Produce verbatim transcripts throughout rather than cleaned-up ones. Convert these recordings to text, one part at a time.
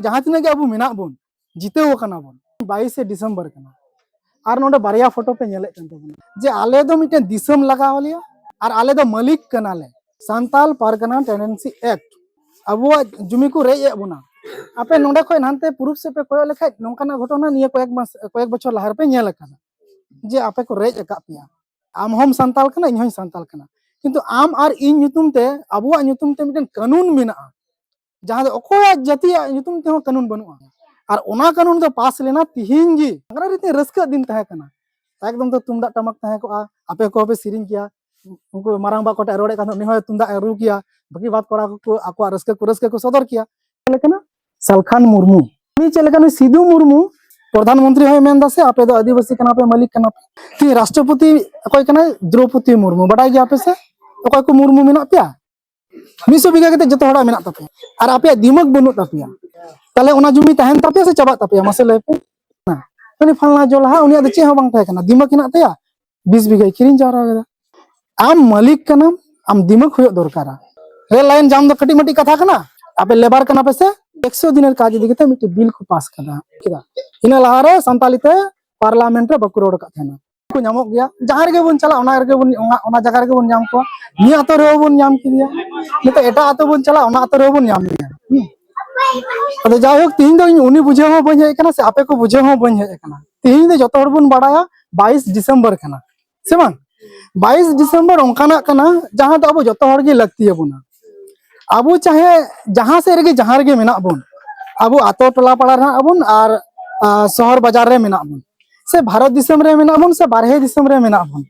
ᱡᱟᱦᱟᱸ ᱛᱤᱱᱟᱹᱜ ᱜᱮ ᱟᱵᱚ ᱢᱮᱱᱟᱜ ᱵᱚᱱ, ᱡᱤᱛᱟᱹᱣ ᱟᱠᱟᱱᱟ ᱵᱚᱱ᱾ ᱵᱟᱭᱤᱥᱮ ᱰᱤᱥᱮᱢᱵᱚᱨ ᱠᱟᱱᱟ, ᱟᱨ ᱱᱚᱰᱮ ᱵᱟᱨᱭᱟ ᱯᱷᱳᱴᱳ ᱯᱮ ᱧᱮᱞᱮᱫ ᱠᱟᱱ ᱛᱟᱵᱚᱱᱟ, ᱡᱮ ᱟᱞᱮ ᱫᱚ ᱢᱤᱫᱴᱮᱱ ᱫᱤᱥᱚᱢ ᱞᱟᱜᱟᱣ ᱞᱮᱭᱟ ᱟᱨ ᱟᱞᱮ ᱫᱚ ᱢᱟᱹᱞᱤᱠ ᱠᱟᱱᱟᱞᱮ᱾ ᱥᱟᱱᱛᱟᱞ ᱯᱟᱨᱜᱟᱱᱟ ᱴᱮᱱᱰᱮᱱᱥᱤ ᱮᱠᱴ, ᱟᱵᱚᱣᱟᱜ ᱡᱩᱢᱤ ᱠᱚ ᱨᱮᱡ ᱮᱫ ᱵᱚᱱᱟ᱾ ᱟᱯᱮ ᱱᱚᱰᱮ ᱠᱷᱚᱱ ᱦᱟᱱᱛᱮ ᱯᱩᱨᱩᱵ ᱥᱮᱫ ᱯᱮ ᱠᱚᱭᱚᱜ ᱞᱮᱠᱷᱟᱡ ᱱᱚᱝᱠᱟᱱᱟᱜ ᱜᱷᱚᱴᱚᱱᱟ ᱱᱤᱭᱟᱹ ᱠᱚᱭᱮᱠ ᱢᱟᱥ, ᱠᱚᱭᱮᱠ ᱵᱚᱪᱷᱚᱨ ᱞᱟᱦᱟ ᱨᱮᱯᱮ ᱧᱮᱞ ᱟᱠᱟᱫᱟ, ᱡᱮ ᱟᱯᱮ ᱠᱚ ᱨᱮᱡ ᱟᱠᱟᱫ ᱯᱮᱭᱟ᱾ ᱟᱢ ᱦᱚᱸᱢ ᱥᱟᱱᱛᱟᱞ ᱠᱟᱱᱟ, ᱤᱧ ᱦᱚᱸᱧ ᱥᱟᱱᱛᱟᱞ ᱠᱟᱱᱟ, ᱠᱤᱱᱛᱩ ᱟᱢ ᱟᱨ ᱤᱧ ᱧᱩᱛᱩᱢ ᱛᱮ, ᱟᱵᱚᱣᱟᱜ ᱧᱩᱛᱩᱢ ᱛᱮ ᱢᱤᱫᱴᱮᱱ ᱠᱟᱹᱱᱩᱱ ᱢᱮᱱᱟᱜᱼᱟ, ᱡᱟᱦᱟᱸ ᱫᱚ ᱚᱠᱚᱭᱟᱜ ᱡᱟᱹᱛᱤᱭᱟᱜ ᱧᱩᱛᱩᱢ ᱛᱮᱦᱚᱸ ᱠᱟᱹᱱᱩᱱ ᱵᱟᱹᱱᱩᱜᱼᱟ᱾ ᱟᱨ ᱚᱱᱟ ᱠᱟᱹᱱᱩᱱ ᱫᱚ ᱯᱟᱥ ᱞᱮᱱᱟ ᱛᱤᱦᱤᱧ ᱜᱮ᱾ ᱟᱝᱨᱟ ᱨᱤᱛᱤ ᱨᱟᱹᱥᱠᱟᱹ ᱫᱤᱱ ᱛᱟᱦᱮᱸ ᱠᱟᱱᱟ, ᱮᱠᱫᱚᱢ ᱛᱚ ᱛᱩᱢᱫᱟᱜ ᱴᱟᱢᱟᱠ ᱛᱟᱦᱮᱸ ᱠᱚᱜᱼᱟ, ᱟᱯᱮ ᱠᱚᱦᱚᱸ ᱯᱮ ᱥᱮᱨᱮᱧ ᱠᱮᱭᱟ, ᱩᱱᱠᱩ ᱢᱟᱨᱟᱝ ᱵᱟ ᱠᱚᱴᱷᱮᱱ ᱨᱚᱲᱮᱫ ᱠᱟᱱ ᱛᱟᱦᱮᱸᱫ, ᱩᱱᱤ ᱦᱚᱸ ᱛᱩᱢᱫᱟᱜ ᱮ ᱨᱩ ᱠᱮᱭᱟ, ᱵᱟᱹᱠᱤ ᱵᱟᱫ ᱠᱚᱲᱟ ᱠᱚ ᱟᱠᱚᱣᱟᱜ ᱨᱟᱹᱥᱠᱟᱹ ᱠᱚ, ᱨᱟᱹᱥᱠᱟᱹ ᱠᱚ ᱥᱚᱫᱚᱨ ᱠᱮᱭᱟ᱾ ᱪᱮᱫ ᱞᱮᱠᱟᱱᱟ? ᱥᱟᱞᱠᱷᱟᱱ ᱢᱩᱨᱢᱩ᱾ ᱩᱱᱤ ᱪᱮᱫ ᱞᱮᱠᱟ? ᱱᱩᱭ ᱥᱤᱫᱩ ᱢᱩᱨᱢᱩ ᱯᱨᱚᱫᱷᱟᱱ ᱢᱚᱱᱛᱨᱤ ᱦᱚᱸᱭ ᱢᱮᱱ ᱫᱟ ᱥᱮ, ᱟᱯᱮ ᱫᱚ ᱟᱹᱫᱤᱵᱟᱹᱥᱤ ᱠᱟᱱᱟ ᱯᱮ, ᱢᱟᱹᱞᱤᱠ ᱠᱟᱱᱟ ᱯᱮ᱾ ᱠᱤ ᱨᱟᱥᱴᱨᱚᱯᱚᱛᱤ ᱚᱠᱚᱭ ᱠᱟᱱᱟᱭ? ᱫᱨᱚᱯᱚᱫᱤ ᱢᱩᱨᱢᱩ᱾ ᱵᱟᱰᱟᱭ ᱜᱮᱭᱟ ᱯᱮ ᱥᱮ ᱚᱠᱚᱭ ᱠᱚ ᱢᱩᱨᱢᱩ ᱢᱮᱱᱟᱜ ᱯᱮᱭᱟ? ᱢᱤᱫ ᱥᱚ ᱵᱤᱜᱷᱟᱹ ᱠᱟᱛᱮ ᱡᱚᱛᱚ ᱦᱚᱲᱟᱜ ᱢᱮᱱᱟᱜ ᱛᱟᱯᱮᱭᱟ, ᱟᱨ ᱟᱯᱮᱭᱟᱜ ᱫᱤᱢᱟᱹᱜᱽ ᱵᱟᱹᱱᱩᱜ ᱛᱟᱯᱮᱭᱟ᱾ ᱛᱟᱦᱞᱮ ᱚᱱᱟ ᱡᱩᱢᱤ ᱛᱟᱦᱮᱱ ᱛᱟᱯᱮᱭᱟ ᱥᱮ ᱪᱟᱵᱟᱜ ᱛᱟᱯᱮᱭᱟ? ᱢᱟᱥᱮ ᱞᱟᱹᱭ ᱯᱮ᱾ ᱦᱮᱸ᱾ ᱩᱱᱤ ᱯᱷᱟᱞᱱᱟ ᱡᱚᱞᱦᱟ, ᱩᱱᱤᱭᱟᱜ ᱫᱚ ᱪᱮᱫ ᱦᱚᱸ ᱵᱟᱝ ᱛᱟᱦᱮᱸ ᱠᱟᱱᱟ, ᱫᱤᱢᱟᱹᱜᱽ ᱦᱮᱱᱟᱜ ᱛᱟᱭᱟ, ᱵᱤᱥ ᱵᱤᱜᱷᱟᱹᱭ ᱠᱤᱨᱤᱧ ᱡᱟᱣᱨᱟ ᱠᱮᱫᱟ᱾ ᱟᱢ ᱢᱟᱹᱞᱤᱠ ᱠᱟᱱᱟᱢ, ᱟᱢ ᱫᱤᱢᱟᱹᱜᱽ ᱦᱩᱭᱩᱜ ᱫᱚᱨᱠᱟᱨᱟ᱾ ᱨᱮᱞ ᱞᱟᱭᱤᱱ ᱡᱟᱢ ᱫᱚ ᱠᱟᱹᱴᱤᱡ ᱢᱟᱹᱴᱤᱡ ᱠᱟᱛᱷᱟ ᱠᱟᱱᱟ? ᱟᱯᱮ ᱞᱮᱵᱟᱨ ᱠᱟᱱᱟ ᱯᱮ ᱥᱮ? ᱮᱠᱥᱚ ᱫᱤᱱᱮᱨ ᱠᱟᱡᱽ ᱤᱫᱤ ᱠᱟᱛᱮ ᱢᱤᱫᱴᱤᱡ ᱵᱤᱞ ᱠᱚ ᱯᱟᱥ ᱠᱟᱫᱟ, ᱠᱮᱫᱟ᱾ ᱤᱱᱟᱹ ᱞᱟᱦᱟᱨᱮ ᱥᱟᱱᱛᱟᱞᱤ ᱛᱮ ᱯᱟᱨᱞᱟᱢᱮᱱᱴ ᱨᱮ ᱵᱟᱠᱚ ᱨᱚᱲ ᱟᱠᱟᱫ ᱛᱟᱦᱮᱱᱟ᱾ ᱠᱚ ᱧᱟᱢᱚᱜ ᱜᱮᱭᱟ, ᱡᱟᱦᱟᱸ ᱨᱮᱜᱮ ᱵᱚᱱ ᱪᱟᱞᱟᱜ, ᱚᱱᱟ ᱨᱮᱜᱮ ᱵᱚᱱ, ᱚᱱᱟ, ᱚᱱᱟ ᱡᱟᱭᱜᱟ ᱨᱮᱜᱮ ᱵᱚᱱ ᱧᱟᱢ ᱠᱚᱣᱟ᱾ ᱱᱤᱭᱟᱹ ᱟᱛᱳ ᱨᱮᱦᱚᱸ ᱵᱚᱱ ᱧᱟᱢ ᱠᱮᱫᱮᱭᱟ, ᱱᱤᱛᱚᱜ ᱮᱴᱟᱜ ᱟᱛᱳ ᱵᱚᱱ ᱪᱟᱞᱟᱜ, ᱚᱱᱟ ᱟᱛᱳ ᱨᱮᱦᱚᱸ ᱵᱚᱱ ᱧᱟᱢ ᱜᱮᱭᱟ᱾ ᱦᱩᱸ᱾ ᱟᱫᱚ ᱡᱟᱭᱦᱳᱠ, ᱛᱤᱦᱤᱧ ᱫᱚ ᱤᱧ ᱩᱱᱤ ᱵᱩᱡᱷᱟᱹᱣ ᱦᱚᱸ ᱵᱟᱹᱧ ᱦᱮᱡ ᱟᱠᱟᱱᱟ, ᱥᱮ ᱟᱯᱮ ᱠᱚ ᱵᱩᱡᱷᱟᱹᱣ ᱦᱚᱸ ᱵᱟᱹᱧ ᱦᱮᱡ ᱟᱠᱟᱱᱟ᱾ ᱛᱤᱦᱤᱧ ᱫᱚ ᱡᱚᱛᱚ ᱦᱚᱲ ᱵᱚᱱ ᱵᱟᱲᱟᱭᱟ ᱵᱟᱭᱤᱥ ᱰᱤᱥᱮᱢᱵᱚᱨ ᱠᱟᱱᱟ, ᱥᱮ ᱵᱟᱝ? ᱵᱟᱭᱤᱥ ᱰᱤᱥᱮᱢᱵᱚᱨ ᱚᱱᱠᱟᱱᱟᱜ ᱠᱟᱱᱟ, ᱡᱟᱦᱟᱸ ᱫᱚ ᱟᱵᱚ ᱡᱚᱛᱚ ᱦᱚᱲ ᱜᱮ ᱞᱟᱹᱠᱛᱤ ᱟᱵᱚᱱᱟ᱾ ᱟᱵᱚ ᱪᱟᱦᱮ ᱡᱟᱦᱟᱸ ᱥᱮᱫ ᱨᱮᱜᱮ, ᱡᱟᱦᱟᱸ ᱨᱮᱜᱮ ᱢᱮᱱᱟᱜ ᱵᱚᱱ, ᱟᱵᱚ ᱟᱛᱳ ᱴᱚᱞᱟ ᱯᱟᱲᱟ ᱨᱮ ᱦᱮᱱᱟᱜ ᱵᱚᱱ ᱟᱨ, ᱟᱨ ᱥᱚᱦᱚᱨ ᱵᱟᱡᱟᱨ ᱨᱮ ᱢᱮᱱᱟᱜ ᱵᱚᱱ, ᱥᱮ ᱵᱷᱟᱨᱚᱛ ᱫᱤᱥᱚᱢ ᱨᱮ ᱢᱮᱱᱟᱜ ᱵᱚᱱ ᱥᱮ ᱵᱟᱨᱦᱮ ᱫᱤᱥᱚᱢ ᱨᱮ ᱢᱮᱱᱟᱜ ᱵᱚᱱ,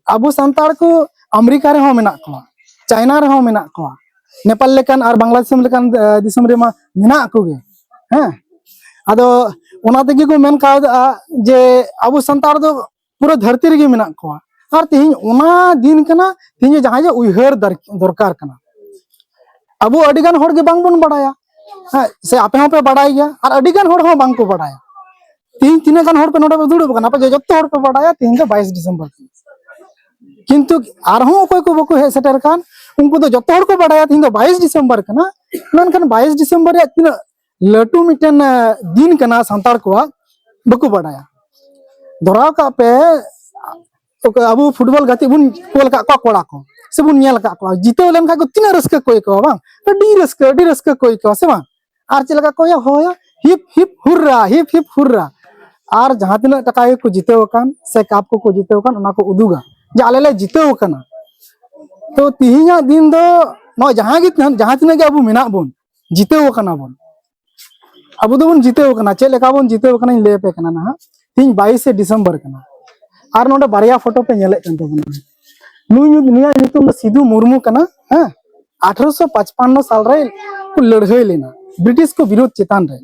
ᱟᱵᱚ ᱥᱟᱱᱛᱟᱲ ᱠᱚ ᱟᱢᱮᱨᱤᱠᱟ ᱨᱮᱦᱚᱸ ᱢᱮᱱᱟᱜ ᱠᱚᱣᱟ, ᱪᱟᱭᱱᱟ ᱨᱮᱦᱚᱸ ᱢᱮᱱᱟᱜ ᱠᱚᱣᱟ, ᱱᱮᱯᱟᱞ ᱞᱮᱠᱟᱱ ᱟᱨ ᱵᱟᱝᱞᱟᱫᱮᱥ ᱞᱮᱠᱟᱱ, ᱮ, ᱫᱤᱥᱚᱢ ᱨᱮᱢᱟ ᱢᱮᱱᱟᱜ ᱠᱚᱜᱮ᱾ ᱦᱮᱸ, ᱟᱫᱚ ᱚᱱᱟ ᱛᱮᱜᱮ ᱠᱚ ᱢᱮᱱ ᱠᱟᱣᱫᱟ ᱡᱮ ᱟᱵᱚ ᱥᱟᱱᱛᱟᱲ ᱫᱚ ᱯᱩᱨᱟᱹ ᱫᱷᱟᱹᱨᱛᱤ ᱨᱮᱜᱮ ᱢᱮᱱᱟᱜ ᱠᱚᱣᱟ᱾ ᱟᱨ ᱛᱤᱦᱤᱧ ᱚᱱᱟ ᱫᱤᱱ ᱠᱟᱱᱟ, ᱛᱤᱦᱤᱧ ᱡᱟᱦᱟᱸᱭ ᱡᱮ ᱩᱭᱦᱟᱹᱨ ᱫᱟᱨ-, ᱫᱚᱨᱠᱟᱨ ᱠᱟᱱᱟ᱾ ᱟᱵᱚ ᱟᱹᱰᱤ ᱜᱟᱱ ᱦᱚᱲ ᱜᱮ ᱵᱟᱝ ᱵᱚᱱ ᱵᱟᱲᱟᱭᱟ, ᱦᱮᱸ, ᱥᱮ ᱟᱯᱮ ᱦᱚᱸᱯᱮ ᱵᱟᱲᱟᱭ ᱜᱮᱭᱟ, ᱟᱨ ᱟᱹᱰᱤ ᱜᱟᱱ ᱦᱚᱲ ᱦᱚᱸ ᱵᱟᱝ ᱠᱚ ᱵᱟᱲᱟᱭᱟ᱾ ᱛᱤᱦᱤᱧ ᱛᱤᱱᱟᱹᱜ ᱜᱟᱱ ᱦᱚᱲ ᱯᱮ ᱱᱚᱰᱮ ᱯᱮ ᱫᱩᱲᱩᱵ ᱟᱠᱟᱱᱟ, ᱟᱯᱮ ᱡᱚ-, ᱡᱚᱛᱚ ᱦᱚᱲ ᱯᱮ ᱵᱟᱲᱟᱭᱟ ᱛᱤᱦᱤᱧ ᱫᱚ ᱵᱟᱭᱤᱥ ᱰᱤᱥᱮᱢᱵᱚᱨ ᱠᱟᱱᱟ᱾ ᱠᱤᱱᱛᱩ ᱟᱨᱦᱚᱸ ᱚᱠᱚᱭ ᱠᱚ ᱵᱟᱠᱚ ᱦᱮᱡ ᱥᱮᱴᱮᱨ ᱠᱟᱱ, ᱩᱱᱠᱩ ᱫᱚ ᱡᱚᱛᱚ ᱦᱚᱲ ᱠᱚ ᱵᱟᱲᱟᱭᱟ ᱛᱤᱦᱤᱧ ᱫᱚ ᱵᱟᱭᱤᱥ ᱰᱤᱥᱮᱢᱵᱚᱨ ᱠᱟᱱᱟ, ᱢᱮᱱᱠᱷᱟᱱ ᱵᱟᱭᱤᱥ ᱰᱤᱥᱮᱢᱵᱚᱨ ᱨᱮᱭᱟᱜ ᱛᱤᱱᱟᱹᱜ ᱞᱟᱹᱴᱩ ᱢᱤᱫᱴᱮᱱ ᱫᱤᱱ ᱠᱟᱱᱟ ᱥᱟᱱᱛᱟᱲ ᱠᱚᱣᱟᱜ, ᱵᱟᱠᱚ ᱵᱟᱰᱟᱭᱟ᱾ ᱫᱷᱚᱨᱟᱣ ᱠᱟᱜ ᱯᱮ, ᱟᱵᱚ ᱯᱷᱩᱴᱵᱚᱞ ᱜᱟᱛᱮᱜ ᱵᱚᱱ ᱠᱩᱞ ᱟᱠᱟᱫ ᱠᱚᱣᱟ ᱠᱚᱲᱟ ᱠᱚ, ᱥᱮᱵᱚᱱ ᱧᱮᱞ ᱟᱠᱟᱫ ᱠᱚᱣᱟ, ᱡᱤᱛᱟᱹᱣ ᱞᱮᱱᱠᱷᱟᱱ ᱠᱚ ᱛᱤᱱᱟᱹᱜ ᱨᱟᱹᱥᱠᱟᱹ ᱠᱚ ᱟᱹᱭᱠᱟᱹᱣᱟ, ᱵᱟᱝ? ᱟᱹᱰᱤ ᱨᱟᱹᱥᱠᱟᱹ, ᱟᱹᱰᱤ ᱨᱟᱹᱥᱠᱟᱹ ᱠᱚ ᱟᱹᱭᱠᱟᱹᱣᱟ, ᱥᱮ ᱵᱟᱝ? ᱟᱨ ᱪᱮᱫ ᱞᱮᱠᱟ ᱠᱚ ᱦᱚᱦᱚᱭᱟ, ᱦᱤᱯ ᱦᱤᱯ ᱦᱩᱨᱨᱟ, ᱦᱤᱯ ᱦᱤᱯ ᱦᱩᱨᱨᱟ᱾ ᱟᱨ ᱡᱟᱦᱟᱸ ᱛᱤᱱᱟᱹᱜ ᱴᱟᱠᱟ ᱜᱮᱠᱚ ᱡᱤᱛᱟᱹᱣ ᱟᱠᱟᱱ ᱥᱮ ᱠᱟᱯ ᱠᱚᱠᱚ ᱡᱤᱛᱟᱹᱣ ᱟᱠᱟᱱ, ᱚᱱᱟ ᱠᱚ ᱩᱫᱩᱜᱟ ᱡᱮ ᱟᱞᱮ ᱞᱮ ᱡᱤᱛᱟᱹᱣ ᱟᱠᱟᱱᱟ᱾ ᱛᱚ ᱛᱤᱦᱤᱧᱟᱜ ᱫᱤᱱ ᱫᱚ ᱱᱚᱜᱼᱚᱭ ᱡᱟᱦᱟᱸ ᱜᱮ, ᱡᱟᱦᱟᱸ ᱛᱤᱱᱟᱹᱜ ᱜᱮ ᱟᱵᱚ ᱢᱮᱱᱟᱜ ᱵᱚᱱ, ᱡᱤᱛᱟᱹᱣ ᱟᱠᱟᱱᱟ ᱵᱚᱱ᱾ ᱟᱵᱚ ᱫᱚᱵᱚᱱ ᱡᱤᱛᱟᱹᱣ ᱟᱠᱟᱱᱟ᱾ ᱪᱮᱫ ᱞᱮᱠᱟ ᱵᱚᱱ ᱡᱤᱛᱟᱹᱣ ᱟᱠᱟᱱᱟᱧ ᱞᱟᱹᱭ ᱟᱯᱮ ᱠᱟᱱᱟ ᱱᱟᱦᱟᱜ᱾ ᱛᱤᱦᱤᱧ ᱵᱟᱭᱤᱥᱮ ᱰᱤᱥᱮᱢᱵᱚᱨ ᱠᱟᱱᱟ, ᱟᱨ ᱱᱚᱰᱮ ᱵᱟᱨᱭᱟ ᱯᱷᱳᱴᱳ ᱯᱮ ᱧᱮᱞᱮᱫ ᱠᱟᱱ ᱛᱟᱵᱚᱱᱟ᱾ ᱱᱩᱭ, ᱱᱩᱭᱟᱜ ᱧᱩᱛᱩᱢ ᱫᱚ ᱥᱤᱫᱷᱩ ᱢᱩᱨᱢᱩ ᱠᱟᱱᱟ᱾ ᱦᱮᱸ, ᱟᱴᱷᱨᱚᱥᱚ ᱯᱟᱸᱪᱯᱟᱱᱱᱚ ᱥᱟᱞ ᱨᱮ ᱠᱚ ᱞᱟᱹᱲᱦᱟᱹᱭ ᱞᱮᱱᱟ ᱵᱨᱤᱴᱤᱥ ᱠᱚ ᱵᱤᱨᱳᱫᱷ ᱪᱮᱛᱟᱱ ᱨᱮ,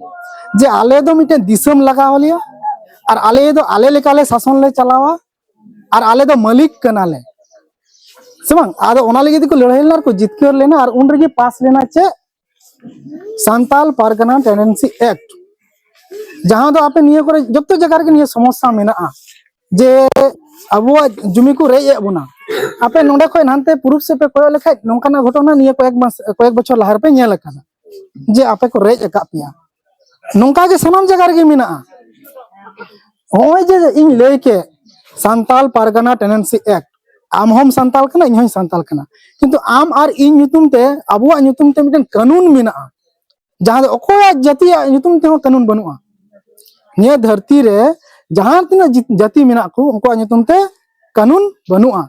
ᱡᱮ ᱟᱞᱮ ᱫᱚ ᱢᱤᱫᱴᱮᱱ ᱫᱤᱥᱚᱢ ᱞᱟᱜᱟᱣ ᱞᱮᱭᱟ ᱟᱨ ᱟᱞᱮ ᱫᱚ ᱟᱞᱮ ᱞᱮᱠᱟᱞᱮ ᱥᱟᱥᱚᱱ ᱞᱮ ᱪᱟᱞᱟᱣᱟ ᱟᱨ ᱟᱞᱮ ᱫᱚ ᱢᱟᱹᱞᱤᱠ ᱠᱟᱱᱟᱞᱮ, ᱥᱮ ᱵᱟᱝ? ᱟᱫᱚ ᱚᱱᱟ ᱞᱟᱹᱜᱤᱫ ᱛᱮᱠᱚ ᱞᱟᱹᱲᱦᱟᱹᱭ ᱞᱮᱱᱟ ᱟᱨ ᱠᱚ ᱡᱤᱛᱠᱟᱹᱨ ᱞᱮᱱᱟ᱾ ᱟᱨ ᱩᱱ ᱨᱮᱜᱮ ᱯᱟᱥ ᱞᱮᱱᱟ ᱪᱮᱫ? ᱥᱟᱱᱛᱟᱞ ᱯᱟᱨᱜᱟᱱᱟ ᱴᱮᱱᱰᱮᱱᱥᱤ ᱮᱠᱴ, ᱡᱟᱦᱟᱸ ᱫᱚ ᱟᱯᱮ ᱱᱤᱭᱟᱹ ᱠᱚᱨᱮ ᱡᱚᱛᱚ ᱡᱟᱭᱜᱟ ᱨᱮᱜᱮ ᱱᱤᱭᱟᱹ ᱥᱚᱢᱚᱥᱥᱟ ᱢᱮᱱᱟᱜᱼᱟ, ᱡᱮ ᱟᱵᱚᱣᱟᱜ ᱡᱩᱢᱤ ᱠᱚ ᱨᱮᱡ ᱮᱫ ᱵᱚᱱᱟ᱾ ᱟᱯᱮ ᱱᱚᱰᱮ ᱠᱷᱚᱱ ᱦᱟᱱᱛᱮ ᱯᱩᱨᱩᱵ ᱥᱮᱫ ᱯᱮ ᱠᱚᱭᱚᱜ ᱞᱮᱠᱷᱟᱱ ᱱᱚᱝᱠᱟᱱᱟᱜ ᱜᱷᱚᱴᱚᱱᱟ ᱱᱤᱭᱟᱹ ᱠᱚᱭᱮᱠ ᱢᱟᱥ, ᱠᱚᱭᱮᱠ ᱵᱚᱪᱷᱚᱨ ᱞᱟᱦᱟ ᱨᱮᱯᱮ ᱧᱮᱞ ᱟᱠᱟᱫᱟ, ᱡᱮ ᱟᱯᱮ ᱠᱚ ᱨᱮᱡ ᱟᱠᱟᱫ ᱯᱮᱭᱟ᱾ ᱱᱚᱝᱠᱟ ᱜᱮ ᱥᱟᱱᱟᱢ ᱡᱟᱭᱜᱟ ᱨᱮᱜᱮ ᱢᱮᱱᱟᱜᱼᱟ᱾ ᱱᱚᱜᱼᱚᱭ ᱡᱮ ᱤᱧ ᱞᱟᱹᱭ ᱠᱮᱫ ᱥᱟᱱᱛᱟᱞ ᱯᱟᱨᱜᱟᱱᱟ ᱴᱮᱱᱰᱮᱱᱥᱤ ᱮᱠᱴ, ᱟᱢ ᱦᱚᱸᱢ ᱥᱟᱱᱛᱟᱞ ᱠᱟᱱᱟ, ᱤᱧ ᱦᱚᱸᱧ ᱥᱟᱱᱛᱟᱞ ᱠᱟᱱᱟ, ᱠᱤᱱᱛᱩ ᱟᱢ ᱟᱨ ᱤᱧ ᱧᱩᱛᱩᱢ ᱛᱮ, ᱟᱵᱚᱣᱟᱜ ᱧᱩᱛᱩᱢ ᱛᱮ ᱢᱤᱫᱴᱮᱱ ᱠᱟᱹᱱᱩᱱ ᱢᱮᱱᱟᱜᱼᱟ, ᱡᱟᱦᱟᱸ ᱫᱚ ᱚᱠᱚᱭᱟᱜ ᱡᱟᱹᱛᱤᱭᱟᱜ ᱧᱩᱛᱩᱢ ᱛᱮᱦᱚᱸ ᱠᱟᱹᱱᱩᱱ ᱵᱟᱹᱱᱩᱜᱼᱟ᱾ ᱱᱤᱭᱟᱹ ᱫᱷᱟᱹᱨᱛᱤ ᱨᱮ ᱡᱟᱦᱟᱸ ᱛᱤᱱᱟᱹᱜ ᱡᱤ-, ᱡᱟᱹᱛᱤ ᱢᱮᱱᱟᱜ ᱠᱚ, ᱩᱱᱠᱩᱣᱟᱜ ᱧᱩᱛᱩᱢ ᱛᱮ ᱠᱟᱹᱱᱩᱱ ᱵᱟᱹᱱᱩᱜᱼᱟ᱾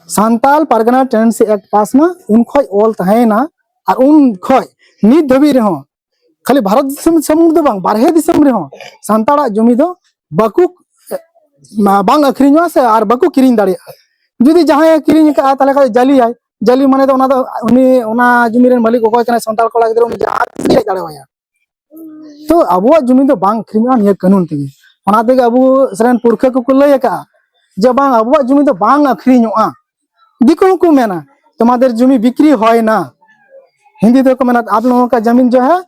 ᱥᱟᱱᱛᱟᱞ ᱯᱟᱨᱜᱟᱱᱟ ᱴᱮᱱᱰᱮᱱᱥᱤ ᱮᱠᱴ ᱯᱟᱥ ᱱᱟ, ᱩᱱ ᱠᱷᱚᱡ ᱚᱞ ᱛᱟᱦᱮᱸᱭᱮᱱᱟ, ᱟᱨ ᱩᱱ ᱠᱷᱚᱡ ᱱᱤᱛ ᱫᱷᱟᱹᱵᱤᱡ ᱨᱮᱦᱚᱸ ᱠᱷᱟᱹᱞᱤ ᱵᱷᱟᱨᱚᱛ ᱫᱤᱥᱚᱢ ᱥᱩᱢᱩᱝ ᱫᱚ ᱵᱟᱝ, ᱵᱟᱨᱦᱮ ᱫᱤᱥᱚᱢ ᱨᱮᱦᱚᱸ ᱥᱟᱱᱛᱟᱲᱟᱜ ᱡᱚᱢᱤ ᱫᱚ ᱵᱟᱠᱚ, ᱢᱟ-, ᱵᱟᱝ ᱟᱹᱠᱷᱨᱤᱧᱚᱜᱼᱟ ᱥᱮ ᱟᱨ ᱵᱟᱠᱚ ᱠᱤᱨᱤᱧ ᱫᱟᱲᱮᱭᱟᱜᱼᱟ᱾ ᱡᱩᱫᱤ ᱡᱟᱦᱟᱸᱭᱮ ᱠᱤᱨᱤᱧ ᱟᱠᱟᱫᱼᱟ, ᱛᱟᱦᱚᱞᱮ ᱠᱷᱟᱱ ᱡᱟᱹᱞᱤᱭᱟᱭ᱾ ᱡᱟᱹᱞᱤ ᱢᱟᱱᱮ ᱫᱚ ᱚᱱᱟ ᱫᱚ ᱩᱱᱤ, ᱚᱱᱟ ᱡᱚᱢᱤ ᱨᱮᱱ ᱢᱟᱹᱞᱤᱠ ᱚᱠᱚᱭ ᱠᱟᱱᱟᱭ, ᱥᱟᱱᱛᱟᱲ ᱠᱚᱲᱟ ᱜᱤᱫᱽᱨᱟᱹ, ᱩᱱᱤ ᱡᱟᱦᱟᱸ ᱛᱤᱥ ᱜᱮ ᱦᱮᱡ ᱫᱟᱲᱮᱣᱟᱭᱟ᱾ ᱛᱚ ᱟᱵᱚᱣᱟᱜ ᱡᱚᱢᱤ ᱫᱚ ᱵᱟᱝ ᱟᱹᱠᱷᱨᱤᱧᱚᱜᱼᱟ ᱱᱤᱭᱟᱹ ᱠᱟᱹᱱᱩᱱ ᱛᱮᱜᱮ᱾ ᱚᱱᱟ ᱛᱮᱜᱮ ᱟᱵᱚ ᱨᱮᱱ ᱯᱩᱨᱠᱷᱟᱹ ᱠᱚᱠᱚ ᱞᱟᱹᱭ ᱟᱠᱟᱫᱼᱟ ᱡᱮ ᱵᱟᱝ, ᱟᱵᱚᱣᱟᱜ ᱡᱚᱢᱤ ᱫᱚ ᱵᱟᱝ ᱟᱹᱠᱷᱨᱤᱧᱚᱜᱼᱟ᱾ ᱫᱤᱠᱩ ᱦᱚᱸᱠᱚ ᱢᱮᱱᱟ, "ᱛᱳᱢᱟᱫᱮᱨ ᱡᱚᱢᱤ ᱵᱤᱠᱨᱤ ᱦᱚᱭ ᱱᱟ", ᱦᱤᱱᱫᱤ ᱛᱮᱠᱚ ᱢᱮᱱᱟ, "ᱟᱯ ᱞᱳᱜᱳ ᱠᱟ ᱡᱟᱢᱤᱱ ᱡᱳ ᱦᱟᱭ,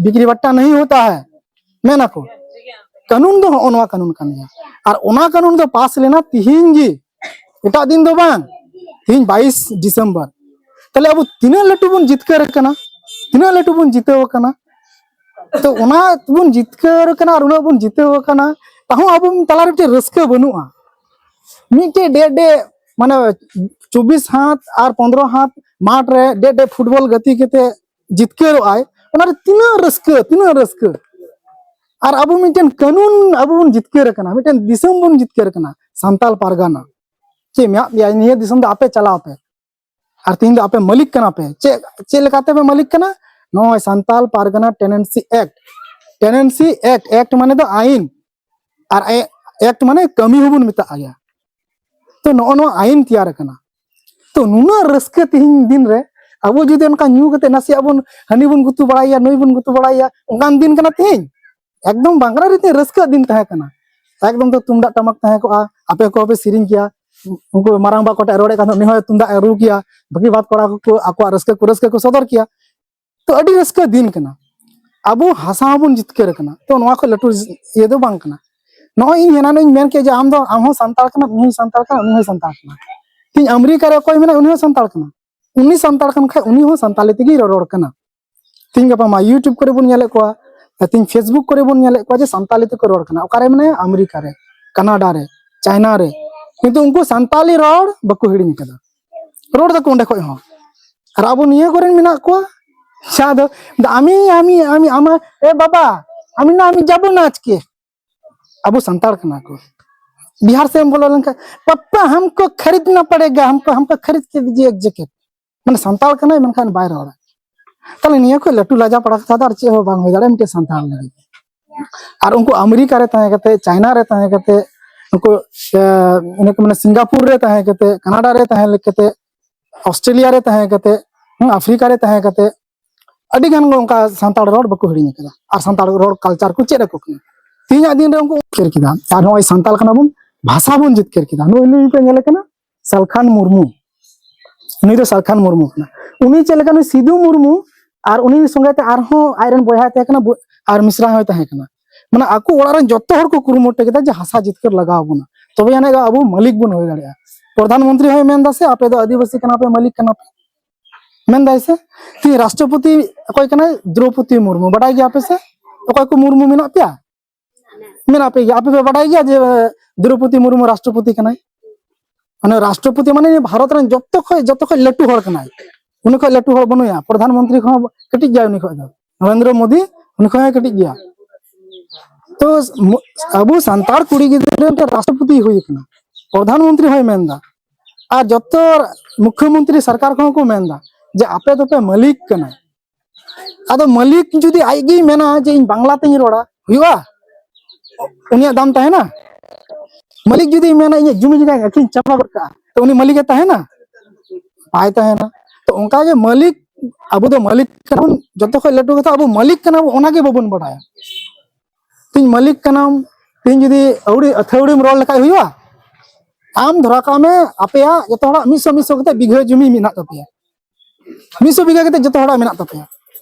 ᱵᱤᱠᱨᱤ ᱵᱟᱴᱴᱟ ᱱᱟᱦᱤ ᱦᱳᱛᱟ ᱦᱟᱭ", ᱢᱮᱱᱟ ᱠᱚ᱾ ᱠᱟᱹᱱᱩᱱ ᱫᱚ ᱦᱚᱸᱜᱼᱚ ᱱᱚᱣᱟ ᱠᱟᱹᱱᱩᱱ ᱠᱟᱱ ᱜᱮᱭᱟ᱾ ᱟᱨ ᱚᱱᱟ ᱠᱟᱹᱱᱩᱱ ᱫᱚ ᱯᱟᱥ ᱞᱮᱱᱟ ᱛᱤᱦᱤᱧ ᱜᱮ, ᱮᱴᱟᱜ ᱫᱤᱱ ᱫᱚ ᱵᱟᱝ, ᱛᱤᱦᱤᱧ ᱵᱟᱭᱤᱥ ᱰᱤᱥᱮᱢᱵᱚᱨ᱾ ᱛᱟᱦᱞᱮ ᱟᱵᱚ ᱛᱤᱱᱟᱹᱜ ᱞᱟᱹᱴᱩ ᱵᱚᱱ ᱡᱤᱛᱠᱟᱹᱨ ᱠᱟᱱᱟ, ᱛᱤᱱᱟᱹᱜ ᱞᱟᱹᱴᱩ ᱵᱚᱱ ᱡᱤᱛᱟᱹᱣ ᱟᱠᱟᱱᱟ᱾ ᱛᱚ ᱚᱱᱟ ᱵᱚᱱ ᱡᱤᱛᱠᱟᱹᱨ ᱟᱠᱟᱱᱟ ᱟᱨ ᱩᱱᱟᱹᱜ ᱵᱚᱱ ᱡᱤᱛᱟᱹᱣ ᱟᱠᱟᱱᱟ, ᱛᱟᱦᱚᱸ ᱟᱵᱚ ᱛᱟᱞᱟᱨᱮ ᱢᱤᱫᱴᱮᱡ ᱨᱟᱹᱥᱠᱟᱹ ᱵᱟᱹᱱᱩᱜᱼᱟ᱾ ᱢᱤᱫᱴᱮᱡ ᱰᱮ ᱰᱮ ᱢᱟᱱᱮ ᱪᱚᱵᱵᱤᱥ ᱦᱟᱛ ᱟᱨ ᱯᱚᱱᱨᱚ ᱦᱟᱛ ᱢᱟᱴᱷ ᱨᱮ ᱰᱮ ᱰᱮ ᱯᱷᱩᱴᱵᱚᱞ ᱜᱟᱛᱮ ᱠᱟᱛᱮ ᱡᱤᱛᱠᱟᱹᱨᱚᱜ ᱟᱭ, ᱚᱱᱟᱨᱮ ᱛᱤᱱᱟᱹᱜ ᱨᱟᱹᱥᱠᱟᱹ, ᱛᱤᱱᱟᱹᱜ ᱨᱟᱹᱥᱠᱟᱹ᱾ ᱟᱨ ᱟᱵᱚ ᱢᱤᱫᱴᱮᱱ ᱠᱟᱹᱱᱩᱱ ᱟᱵᱚ ᱵᱚᱱ ᱡᱤᱛᱠᱟᱹᱨ ᱟᱠᱟᱱᱟ, ᱢᱤᱫᱴᱮᱱ ᱫᱤᱥᱚᱢ ᱵᱚᱱ ᱡᱤᱛᱠᱟᱹᱨ ᱟᱠᱟᱱᱟ, ᱥᱟᱱᱛᱟᱞ ᱯᱟᱨᱜᱟᱱᱟ᱾ ᱪᱮᱫ ᱢᱮᱱᱟᱜ ᱯᱮᱭᱟ ᱱᱤᱭᱟᱹ ᱫᱤᱥᱚᱢ ᱫᱚ ᱟᱯᱮ ᱪᱟᱞᱟᱣ ᱯᱮ, ᱟᱨ ᱛᱤᱦᱤᱧ ᱫᱚ ᱟᱯᱮ ᱢᱟᱹᱞᱤᱠ ᱠᱟᱱᱟ ᱯᱮ᱾ ᱪᱮᱫ, ᱪᱮᱫ ᱞᱮᱠᱟᱛᱮ ᱯᱮ ᱢᱟᱹᱞᱤᱠ ᱠᱟᱱᱟ? ᱱᱚᱜᱼᱚᱭ Santal Pargana tenancy act, tenancy act, act ᱢᱟᱱᱮ ᱫᱚ ᱟᱭᱤᱱ, ᱟᱨ ᱮ-, ᱮᱠᱴ ᱢᱟᱱᱮ ᱠᱟᱹᱢᱤ ᱦᱚᱸᱵᱚᱱ ᱢᱮᱛᱟᱜ ᱜᱮᱭᱟ᱾ ᱛᱚ ᱱᱚᱜᱼᱚ ᱱᱚᱣᱟ ᱟᱭᱤᱱ ᱛᱮᱭᱟᱨ ᱟᱠᱟᱱᱟ᱾ ᱛᱚ ᱱᱩᱱᱟᱹᱜ ᱨᱟᱹᱥᱠᱟᱹ ᱛᱤᱦᱤᱧ ᱫᱤᱱ ᱨᱮ ᱟᱵᱚ ᱡᱩᱫᱤ ᱚᱱᱠᱟ ᱧᱩ ᱠᱟᱛᱮ ᱱᱟᱥᱮᱭᱟᱜ ᱵᱚᱱ ᱦᱟᱹᱱᱤ ᱵᱚᱱ ᱜᱩᱛᱩ ᱵᱟᱲᱟᱭᱟ, ᱱᱩᱭ ᱵᱚᱱ ᱜᱩᱛᱩ ᱵᱟᱲᱟᱭᱟ, ᱚᱱᱠᱟᱱ ᱫᱤᱱ ᱠᱟᱱᱟ ᱛᱤᱦᱤᱧ? ᱮᱠᱫᱚᱢ ᱵᱟᱝ ᱠᱟᱱᱟ᱾ ᱨᱤᱛᱤ ᱨᱟᱹᱥᱠᱟᱹ ᱫᱤᱱ ᱛᱟᱦᱮᱸ ᱠᱟᱱᱟ᱾ ᱮᱠᱫᱚᱢ ᱛᱚ ᱛᱩᱢᱫᱟᱜ ᱴᱟᱢᱟᱠ ᱛᱟᱦᱮᱸ ᱠᱚᱜᱼᱟ, ᱟᱯᱮ ᱠᱚᱦᱚᱸ ᱯᱮ ᱥᱮᱨᱮᱧ ᱠᱮᱭᱟ, ᱩᱱᱠᱩ ᱢᱟᱨᱟᱝ ᱵᱟ ᱠᱚᱴᱷᱮᱱ ᱨᱚᱲᱮᱫ ᱠᱟᱱ ᱛᱟᱦᱮᱸᱫ, ᱩᱱᱤ ᱦᱚᱸ ᱛᱩᱢᱫᱟᱜ ᱮ ᱨᱩ ᱠᱮᱭᱟ, ᱵᱟᱹᱠᱤ ᱵᱟᱫ ᱠᱚᱲᱟ ᱠᱚ ᱟᱠᱚᱣᱟᱜ ᱨᱟᱹᱥᱠᱟᱹ ᱠᱚ, ᱨᱟᱹᱥᱠᱟᱹ ᱠᱚ ᱥᱚᱫᱚᱨ ᱠᱮᱭᱟ᱾ ᱛᱚ ᱟᱹᱰᱤ ᱨᱟᱹᱥᱠᱟᱹ ᱫᱤᱱ ᱠᱟᱱᱟ, ᱟᱵᱚ ᱦᱟᱥᱟ ᱦᱚᱸᱵᱚᱱ ᱡᱤᱛᱠᱟᱹᱨ ᱠᱟᱱᱟ᱾ ᱛᱚ ᱱᱚᱣᱟ ᱠᱷᱚᱱ ᱞᱟᱹᱴᱩ ᱤᱭᱟᱹ ᱫᱚ ᱵᱟᱝ ᱠᱟᱱᱟ᱾ ᱱᱚᱜᱼᱚᱭ ᱤᱧ ᱦᱮᱱᱟᱱ ᱤᱧ ᱢᱮᱱ ᱠᱮᱫ ᱡᱮ ᱟᱢ ᱫᱚ, ᱟᱢ ᱦᱚᱸ ᱥᱟᱱᱛᱟᱲ ᱠᱟᱱᱟᱢ, ᱤᱧ ᱦᱚᱸᱧ ᱥᱟᱱᱛᱟᱲ ᱠᱟᱱᱟ, ᱩᱱᱤ ᱦᱚᱸᱭ ᱥᱟᱱᱛᱟᱲ ᱠᱟᱱᱟ᱾ ᱛᱤᱦᱤᱧ ᱟᱢᱮᱨᱤᱠᱟ ᱨᱮ ᱚᱠᱚᱭ ᱢᱮᱱᱟᱭ, ᱩᱱᱤ ᱦᱚᱸ ᱥᱟᱱᱛᱟᱲ ᱠᱟᱱᱟ᱾ ᱩᱱᱤ ᱥᱟᱱᱛᱟᱲ ᱠᱟᱱ ᱠᱷᱟᱡ ᱩᱱᱤ ᱦᱚᱸ ᱥᱟᱱᱛᱟᱲᱤ ᱛᱮᱜᱮᱭ ᱨᱚᱨᱚᱲ ᱠᱟᱱᱟ᱾ ᱛᱤᱦᱤᱧ ᱜᱟᱯᱟ ᱢᱟ YouTube ᱠᱚᱨᱮ ᱵᱚᱱ ᱧᱮᱞᱮᱫ ᱠᱚᱣᱟ, ᱛᱤᱦᱤᱧ Facebook ᱠᱚᱨᱮ ᱵᱚᱱ ᱧᱮᱞᱮᱫ ᱠᱚᱣᱟ ᱡᱮ ᱥᱟᱱᱛᱟᱲᱤ ᱛᱮᱠᱚ ᱨᱚᱲ ᱠᱟᱱᱟ᱾ ᱚᱠᱟᱨᱮ ᱢᱮᱱᱟᱭᱟ? ᱟᱢᱮᱨᱤᱠᱟ ᱨᱮ, ᱠᱟᱱᱟᱰᱟ ᱨᱮ, ᱪᱟᱭᱱᱟ ᱨᱮ᱾ ᱠᱤᱱᱛᱩ ᱩᱱᱠᱩ ᱥᱟᱱᱛᱟᱲᱤ ᱨᱚᱲ ᱵᱟᱠᱚ ᱦᱤᱲᱤᱧ ᱠᱟᱫᱟ, ᱨᱚᱲ ᱫᱟᱠᱚ ᱚᱸᱰᱮ ᱠᱷᱚᱡ ᱦᱚᱸ᱾ ᱟᱨ ᱟᱵᱚ ᱱᱤᱭᱟᱹ ᱠᱚᱨᱮᱱ ᱢᱮᱱᱟᱜ ᱠᱚᱣᱟ, ᱡᱟᱦᱟᱸ ᱫᱚ, "ᱟᱢᱤ, ᱟᱢᱤ, ᱟᱢᱤ, ᱟᱢᱟ, ᱮ ᱵᱟᱵᱟ, ᱟᱢᱤ ᱱᱟ, ᱟᱢᱤ ᱡᱟᱵᱚ ᱱᱟ ᱟᱡᱠᱮ।" ᱟᱵᱚ ᱥᱟᱱᱛᱟᱲ ᱠᱟᱱᱟ ᱠᱚ᱾ ᱵᱤᱦᱟᱨ ᱥᱮᱫ ᱮᱢ ᱵᱚᱞᱚ ᱞᱮᱱᱠᱷᱟᱱ, "ᱯᱟᱯᱟ, ᱦᱟᱢᱠᱚ ᱠᱷᱟᱨᱤᱫᱱᱟ ᱯᱟᱲᱮᱜᱟ, ᱦᱟᱢᱠᱚ, ᱦᱟᱢᱠᱚ ᱠᱷᱟᱨᱤᱫ ᱠᱮ ᱫᱤᱡᱤᱭᱮ ᱮᱠ ᱡᱮᱠᱮᱴ᱾" ᱢᱟᱱᱮ ᱥᱟᱱᱛᱟᱲ ᱠᱟᱱᱟᱭ, ᱢᱮᱱᱠᱷᱟᱱ ᱵᱟᱭ ᱨᱚᱲᱟ᱾ ᱛᱟᱦᱞᱮ ᱱᱤᱭᱟᱹ ᱠᱷᱚᱱ ᱞᱟᱹᱴᱩ ᱞᱟᱡᱟ ᱯᱟᱲᱟ ᱠᱟᱛᱷᱟ ᱫᱚ ᱟᱨ ᱪᱮᱫ ᱦᱚᱸ ᱵᱟᱝ ᱦᱩᱭ ᱫᱟᱲᱮᱭᱟᱜᱼᱟ ᱢᱤᱫᱴᱮᱱ ᱥᱟᱱᱛᱟᱲ ᱞᱟᱹᱜᱤᱫ᱾ ᱟᱨ ᱩᱱᱠᱩ ᱟᱢᱮᱨᱤᱠᱟ ᱨᱮ ᱛᱟᱦᱮᱸ ᱠᱟᱛᱮ, ᱪᱟᱭᱱᱟ ᱨᱮ ᱛᱟᱦᱮᱸ ᱠᱟᱛᱮ, ᱩᱱᱠᱩ, ᱮ, ᱤᱱᱟᱹ ᱠᱚ ᱢᱟᱱᱮ ᱥᱤᱝᱜᱟᱯᱩᱨ ᱨᱮ ᱛᱟᱦᱮᱸ ᱠᱟᱛᱮ, ᱠᱟᱱᱟᱰᱟ ᱨᱮ ᱛᱟᱦᱮᱸ ᱠᱟᱛᱮ, ᱚᱥᱴᱨᱮᱞᱤᱭᱟ ᱨᱮ ᱛᱟᱦᱮᱸ ᱠᱟᱛᱮ, ᱦᱩᱸ, ᱟᱯᱷᱨᱤᱠᱟ ᱨᱮ ᱛᱟᱦᱮᱸ ᱠᱟᱛᱮ, ᱟᱹᱰᱤ ᱜᱟᱱ ᱜᱮ ᱚᱱᱠᱟ ᱥᱟᱱᱛᱟᱲ ᱨᱚᱲ ᱵᱟᱠᱚ ᱦᱤᱲᱤᱧ ᱟᱠᱟᱫᱟ ᱟᱨ ᱥᱟᱱᱛᱟᱲ ᱨᱚᱲ ᱠᱟᱞᱪᱟᱨ ᱠᱚ ᱪᱮᱫ ᱟᱠᱚ ᱠᱟᱱᱟ᱾ ᱛᱮᱦᱮᱧᱟᱜ ᱫᱤᱱ ᱨᱮ ᱩᱱᱠᱩ ᱡᱤᱛᱠᱟᱹᱨ ᱠᱮᱫᱟ᱾ ᱟᱨ ᱱᱚᱜᱼᱚᱭ ᱥᱟᱱᱛᱟᱲ ᱠᱟᱱᱟ ᱵᱚᱱ, ᱵᱷᱟᱥᱟ ᱵᱚᱱ ᱡᱤᱛᱠᱟᱹᱨ ᱠᱮᱫᱟ᱾ ᱱᱩᱭ, ᱱᱩᱭ ᱯᱮ ᱧᱮᱞᱮ ᱠᱟᱱᱟ, ᱥᱟᱞᱠᱷᱟᱱ ᱢᱩᱨᱢᱩ᱾ ᱱᱩᱭ ᱫᱚ ᱥᱟᱞᱠᱷᱟᱱ ᱢᱩᱨᱢᱩ ᱠᱟᱱᱟ᱾ ᱩᱱᱤ ᱪᱮᱫ ᱞᱮᱠᱟ, ᱱᱩᱭ ᱥᱤᱫᱩ ᱢᱩᱨᱢᱩ ᱟᱨ ᱩᱱᱤ ᱥᱚᱸᱜᱮ ᱛᱮ ᱟᱨᱦᱚᱸ ᱟᱡᱨᱮᱱ ᱵᱚᱭᱦᱟ ᱛᱟᱦᱮᱸ ᱠᱟᱱᱟ, ᱵᱚ-, ᱟᱨ ᱢᱤᱥᱨᱟ ᱦᱚᱸᱭ ᱛᱟᱦᱮᱸ ᱠᱟᱱᱟ᱾ ᱢᱟᱱᱮ ᱟᱠᱚ ᱚᱲᱟᱜ ᱨᱮᱱ ᱡᱚᱛᱚ ᱦᱚᱲ ᱠᱚ ᱠᱩᱨᱩᱢᱩᱴᱩ ᱠᱮᱫᱟ ᱡᱮ ᱦᱟᱥᱟ ᱡᱤᱛᱠᱟᱹᱨ ᱞᱟᱜᱟᱣ ᱵᱚᱱᱟ, ᱛᱚᱵᱮ ᱟᱹᱱᱤᱡ ᱜᱮ ᱟᱵᱚ ᱢᱟᱹᱞᱤᱠ ᱵᱚᱱ ᱦᱩᱭ ᱫᱟᱲᱮᱭᱟᱜᱼᱟ᱾ ᱯᱨᱚᱫᱷᱟᱱ ᱢᱚᱱᱛᱨᱤ ᱦᱚᱸᱭ ᱢᱮᱱ ᱫᱟ ᱥᱮ, "ᱟᱯᱮ ᱫᱚ ᱟᱹᱫᱤᱵᱟᱹᱥᱤ ᱠᱟᱱᱟ ᱯᱮ, ᱢᱟᱹᱞᱤᱠ ᱠᱟᱱᱟ ᱯᱮ, ᱢᱮᱱᱫᱟᱭ ᱥᱮ? ᱛᱤᱦᱤᱧ ᱨᱟᱥᱴᱨᱚᱯᱚᱛᱤ ᱚᱠᱚᱭ ᱠᱟᱱᱟᱭ? ᱫᱨᱚᱣᱯᱚᱫᱤ ᱢᱩᱨᱢᱩ᱾ ᱵᱟᱰᱟᱭ ᱜᱮᱭᱟ ᱯᱮ ᱥᱮ ᱚᱠᱚᱭ ᱠᱚ ᱢᱩᱨᱢᱩ ᱢᱮᱱᱟᱜ ᱯᱮᱭᱟ? ᱢᱮᱱᱟᱜ ᱯᱮ ᱜᱮᱭᱟ᱾ ᱟᱯᱮ ᱯᱮ ᱵᱟᱰᱟᱭ ᱜᱮᱭᱟ ᱡᱮ ᱫᱨᱚᱣᱯᱚᱫᱤ ᱢᱩᱨᱢᱩ ᱨᱟᱥᱴᱨᱚᱯᱚᱛᱤ ᱠᱟᱱᱟᱭ? ᱢᱟᱱᱮ ᱨᱟᱥᱴᱨᱚᱯᱚᱛᱤ ᱢᱟᱱᱮ ᱵᱷᱟᱨᱚᱛ ᱨᱮᱱ ᱡᱚᱛᱚ ᱠᱷᱚᱱ, ᱡᱚᱛᱚ ᱠᱷᱚᱱ ᱞᱟᱹᱴᱩ ᱦᱚᱲ ᱠᱟᱱᱟᱭ᱾ ᱩᱱᱤ ᱠᱷᱚᱱ ᱞᱟᱹᱴᱩ ᱦᱚᱲ ᱵᱟᱹᱱᱩᱭᱟ᱾ ᱯᱨᱚᱫᱷᱟᱱ ᱢᱚᱱᱛᱨᱤ ᱠᱷᱚᱱ ᱠᱟᱹᱴᱤᱡ ᱜᱮᱭᱟ ᱩᱱᱤ ᱠᱷᱚᱱ ᱫᱚ᱾ ᱱᱚᱨᱮᱱᱫᱨᱚ ᱢᱳᱫᱤ ᱩᱱᱤ ᱠᱷᱚᱱ ᱦᱚᱸ ᱠᱟᱹᱴᱤᱡ ᱜᱮᱭᱟ᱾ ᱛᱚ ᱢᱩ-, ᱟᱵᱚ ᱥᱟᱱᱛᱟᱲ ᱠᱩᱲᱤ ᱜᱤᱫᱽᱨᱟᱹ ᱢᱤᱫᱴᱮᱱ ᱨᱟᱥᱴᱨᱚᱯᱚᱛᱤ ᱦᱩᱭ ᱟᱠᱟᱱᱟ, ᱯᱨᱚᱫᱷᱟᱱ ᱢᱚᱱᱛᱨᱤ ᱦᱚᱸᱭ ᱢᱮᱱᱫᱟ, ᱟᱨ ᱡᱚᱛᱚ ᱢᱩᱠᱷᱭᱚᱢᱚᱱᱛᱨᱤ ᱥᱚᱨᱠᱟᱨ ᱠᱚᱦᱚᱸ ᱠᱚ ᱢᱮᱱᱫᱟ ᱡᱮ ᱟᱯᱮ ᱫᱚᱯᱮ ᱢᱟᱹᱞᱤᱠ ᱠᱟᱱᱟ᱾ ᱟᱫᱚ ᱢᱟᱹᱞᱤᱠ ᱡᱩᱫᱤ ᱟᱡ ᱜᱮᱭ ᱢᱮᱱᱟ ᱡᱮ ᱤᱧ ᱵᱟᱝᱞᱟ ᱛᱤᱧ ᱨᱚᱲᱟ, ᱦᱩᱭᱩᱜᱼᱟ? ᱩᱱᱤᱭᱟᱜ ᱫᱟᱢ ᱛᱟᱦᱮᱱᱟ? ᱢᱟᱹᱞᱤᱠ ᱡᱩᱫᱤ ᱢᱮᱱᱟ ᱤᱧᱟᱹᱜ ᱡᱩᱢᱤ ᱡᱟᱭᱜᱟ ᱟᱹᱠᱷᱨᱤᱧ ᱪᱟᱵᱟ ᱜᱚᱫ ᱠᱟᱜᱼᱟ, ᱛᱚ ᱩᱱᱤ ᱢᱟᱹᱞᱤᱠᱮ ᱛᱟᱦᱮᱱᱟ? ᱵᱟᱭ ᱛᱟᱦᱮᱱᱟ᱾ ᱛᱚ ᱚᱱᱠᱟ ᱜᱮ ᱢᱟᱹᱞᱤᱠ, ᱟᱵᱚ ᱫᱚ ᱢᱟᱹᱞᱤᱠ ᱠᱟᱱᱟ ᱵᱚᱱ, ᱡᱚᱛᱚ ᱠᱷᱚᱱ ᱞᱟᱹᱴᱩ ᱠᱟᱛᱷᱟ ᱟᱵᱚ ᱢᱟᱹᱞᱤᱠ ᱠᱟᱱᱟ ᱵᱚᱱ, ᱚᱱᱟ ᱜᱮ ᱵᱟᱵᱚᱱ ᱵᱟᱰᱟᱭᱟ᱾ ᱛᱤᱦᱤᱧ ᱢᱟᱹᱞᱤᱠ ᱠᱟᱱᱟᱢ, ᱛᱤᱦᱤᱧ ᱡᱩᱫᱤ ᱟᱹᱣᱲᱤ ᱟᱹᱛᱷᱟᱹᱣᱲᱤᱢ ᱨᱚᱲ ᱞᱮᱠᱷᱟᱡ ᱦᱩᱭᱩᱜᱼᱟ? ᱟᱢ ᱫᱷᱚᱨᱟ ᱠᱟᱜ ᱢᱮ, ᱟᱯᱮᱭᱟᱜ ᱡᱚᱛᱚ ᱦᱚᱲᱟᱜ ᱢᱤᱫᱥᱚ ᱢᱤᱫᱥᱚ ᱠᱟᱛᱮ ᱵᱤᱜᱷᱟᱹ ᱡᱩᱢᱤ ᱢᱮᱱᱟᱜ ᱛᱟᱯᱮᱭᱟ, ᱢᱤᱫᱥᱚ ᱵᱤᱜᱷᱟᱹ ᱠᱟᱛᱮ ᱡᱚᱛᱚ ᱦᱚᱲᱟᱜ ᱢᱮᱱᱟᱜ ᱛᱟᱯᱮᱭᱟ,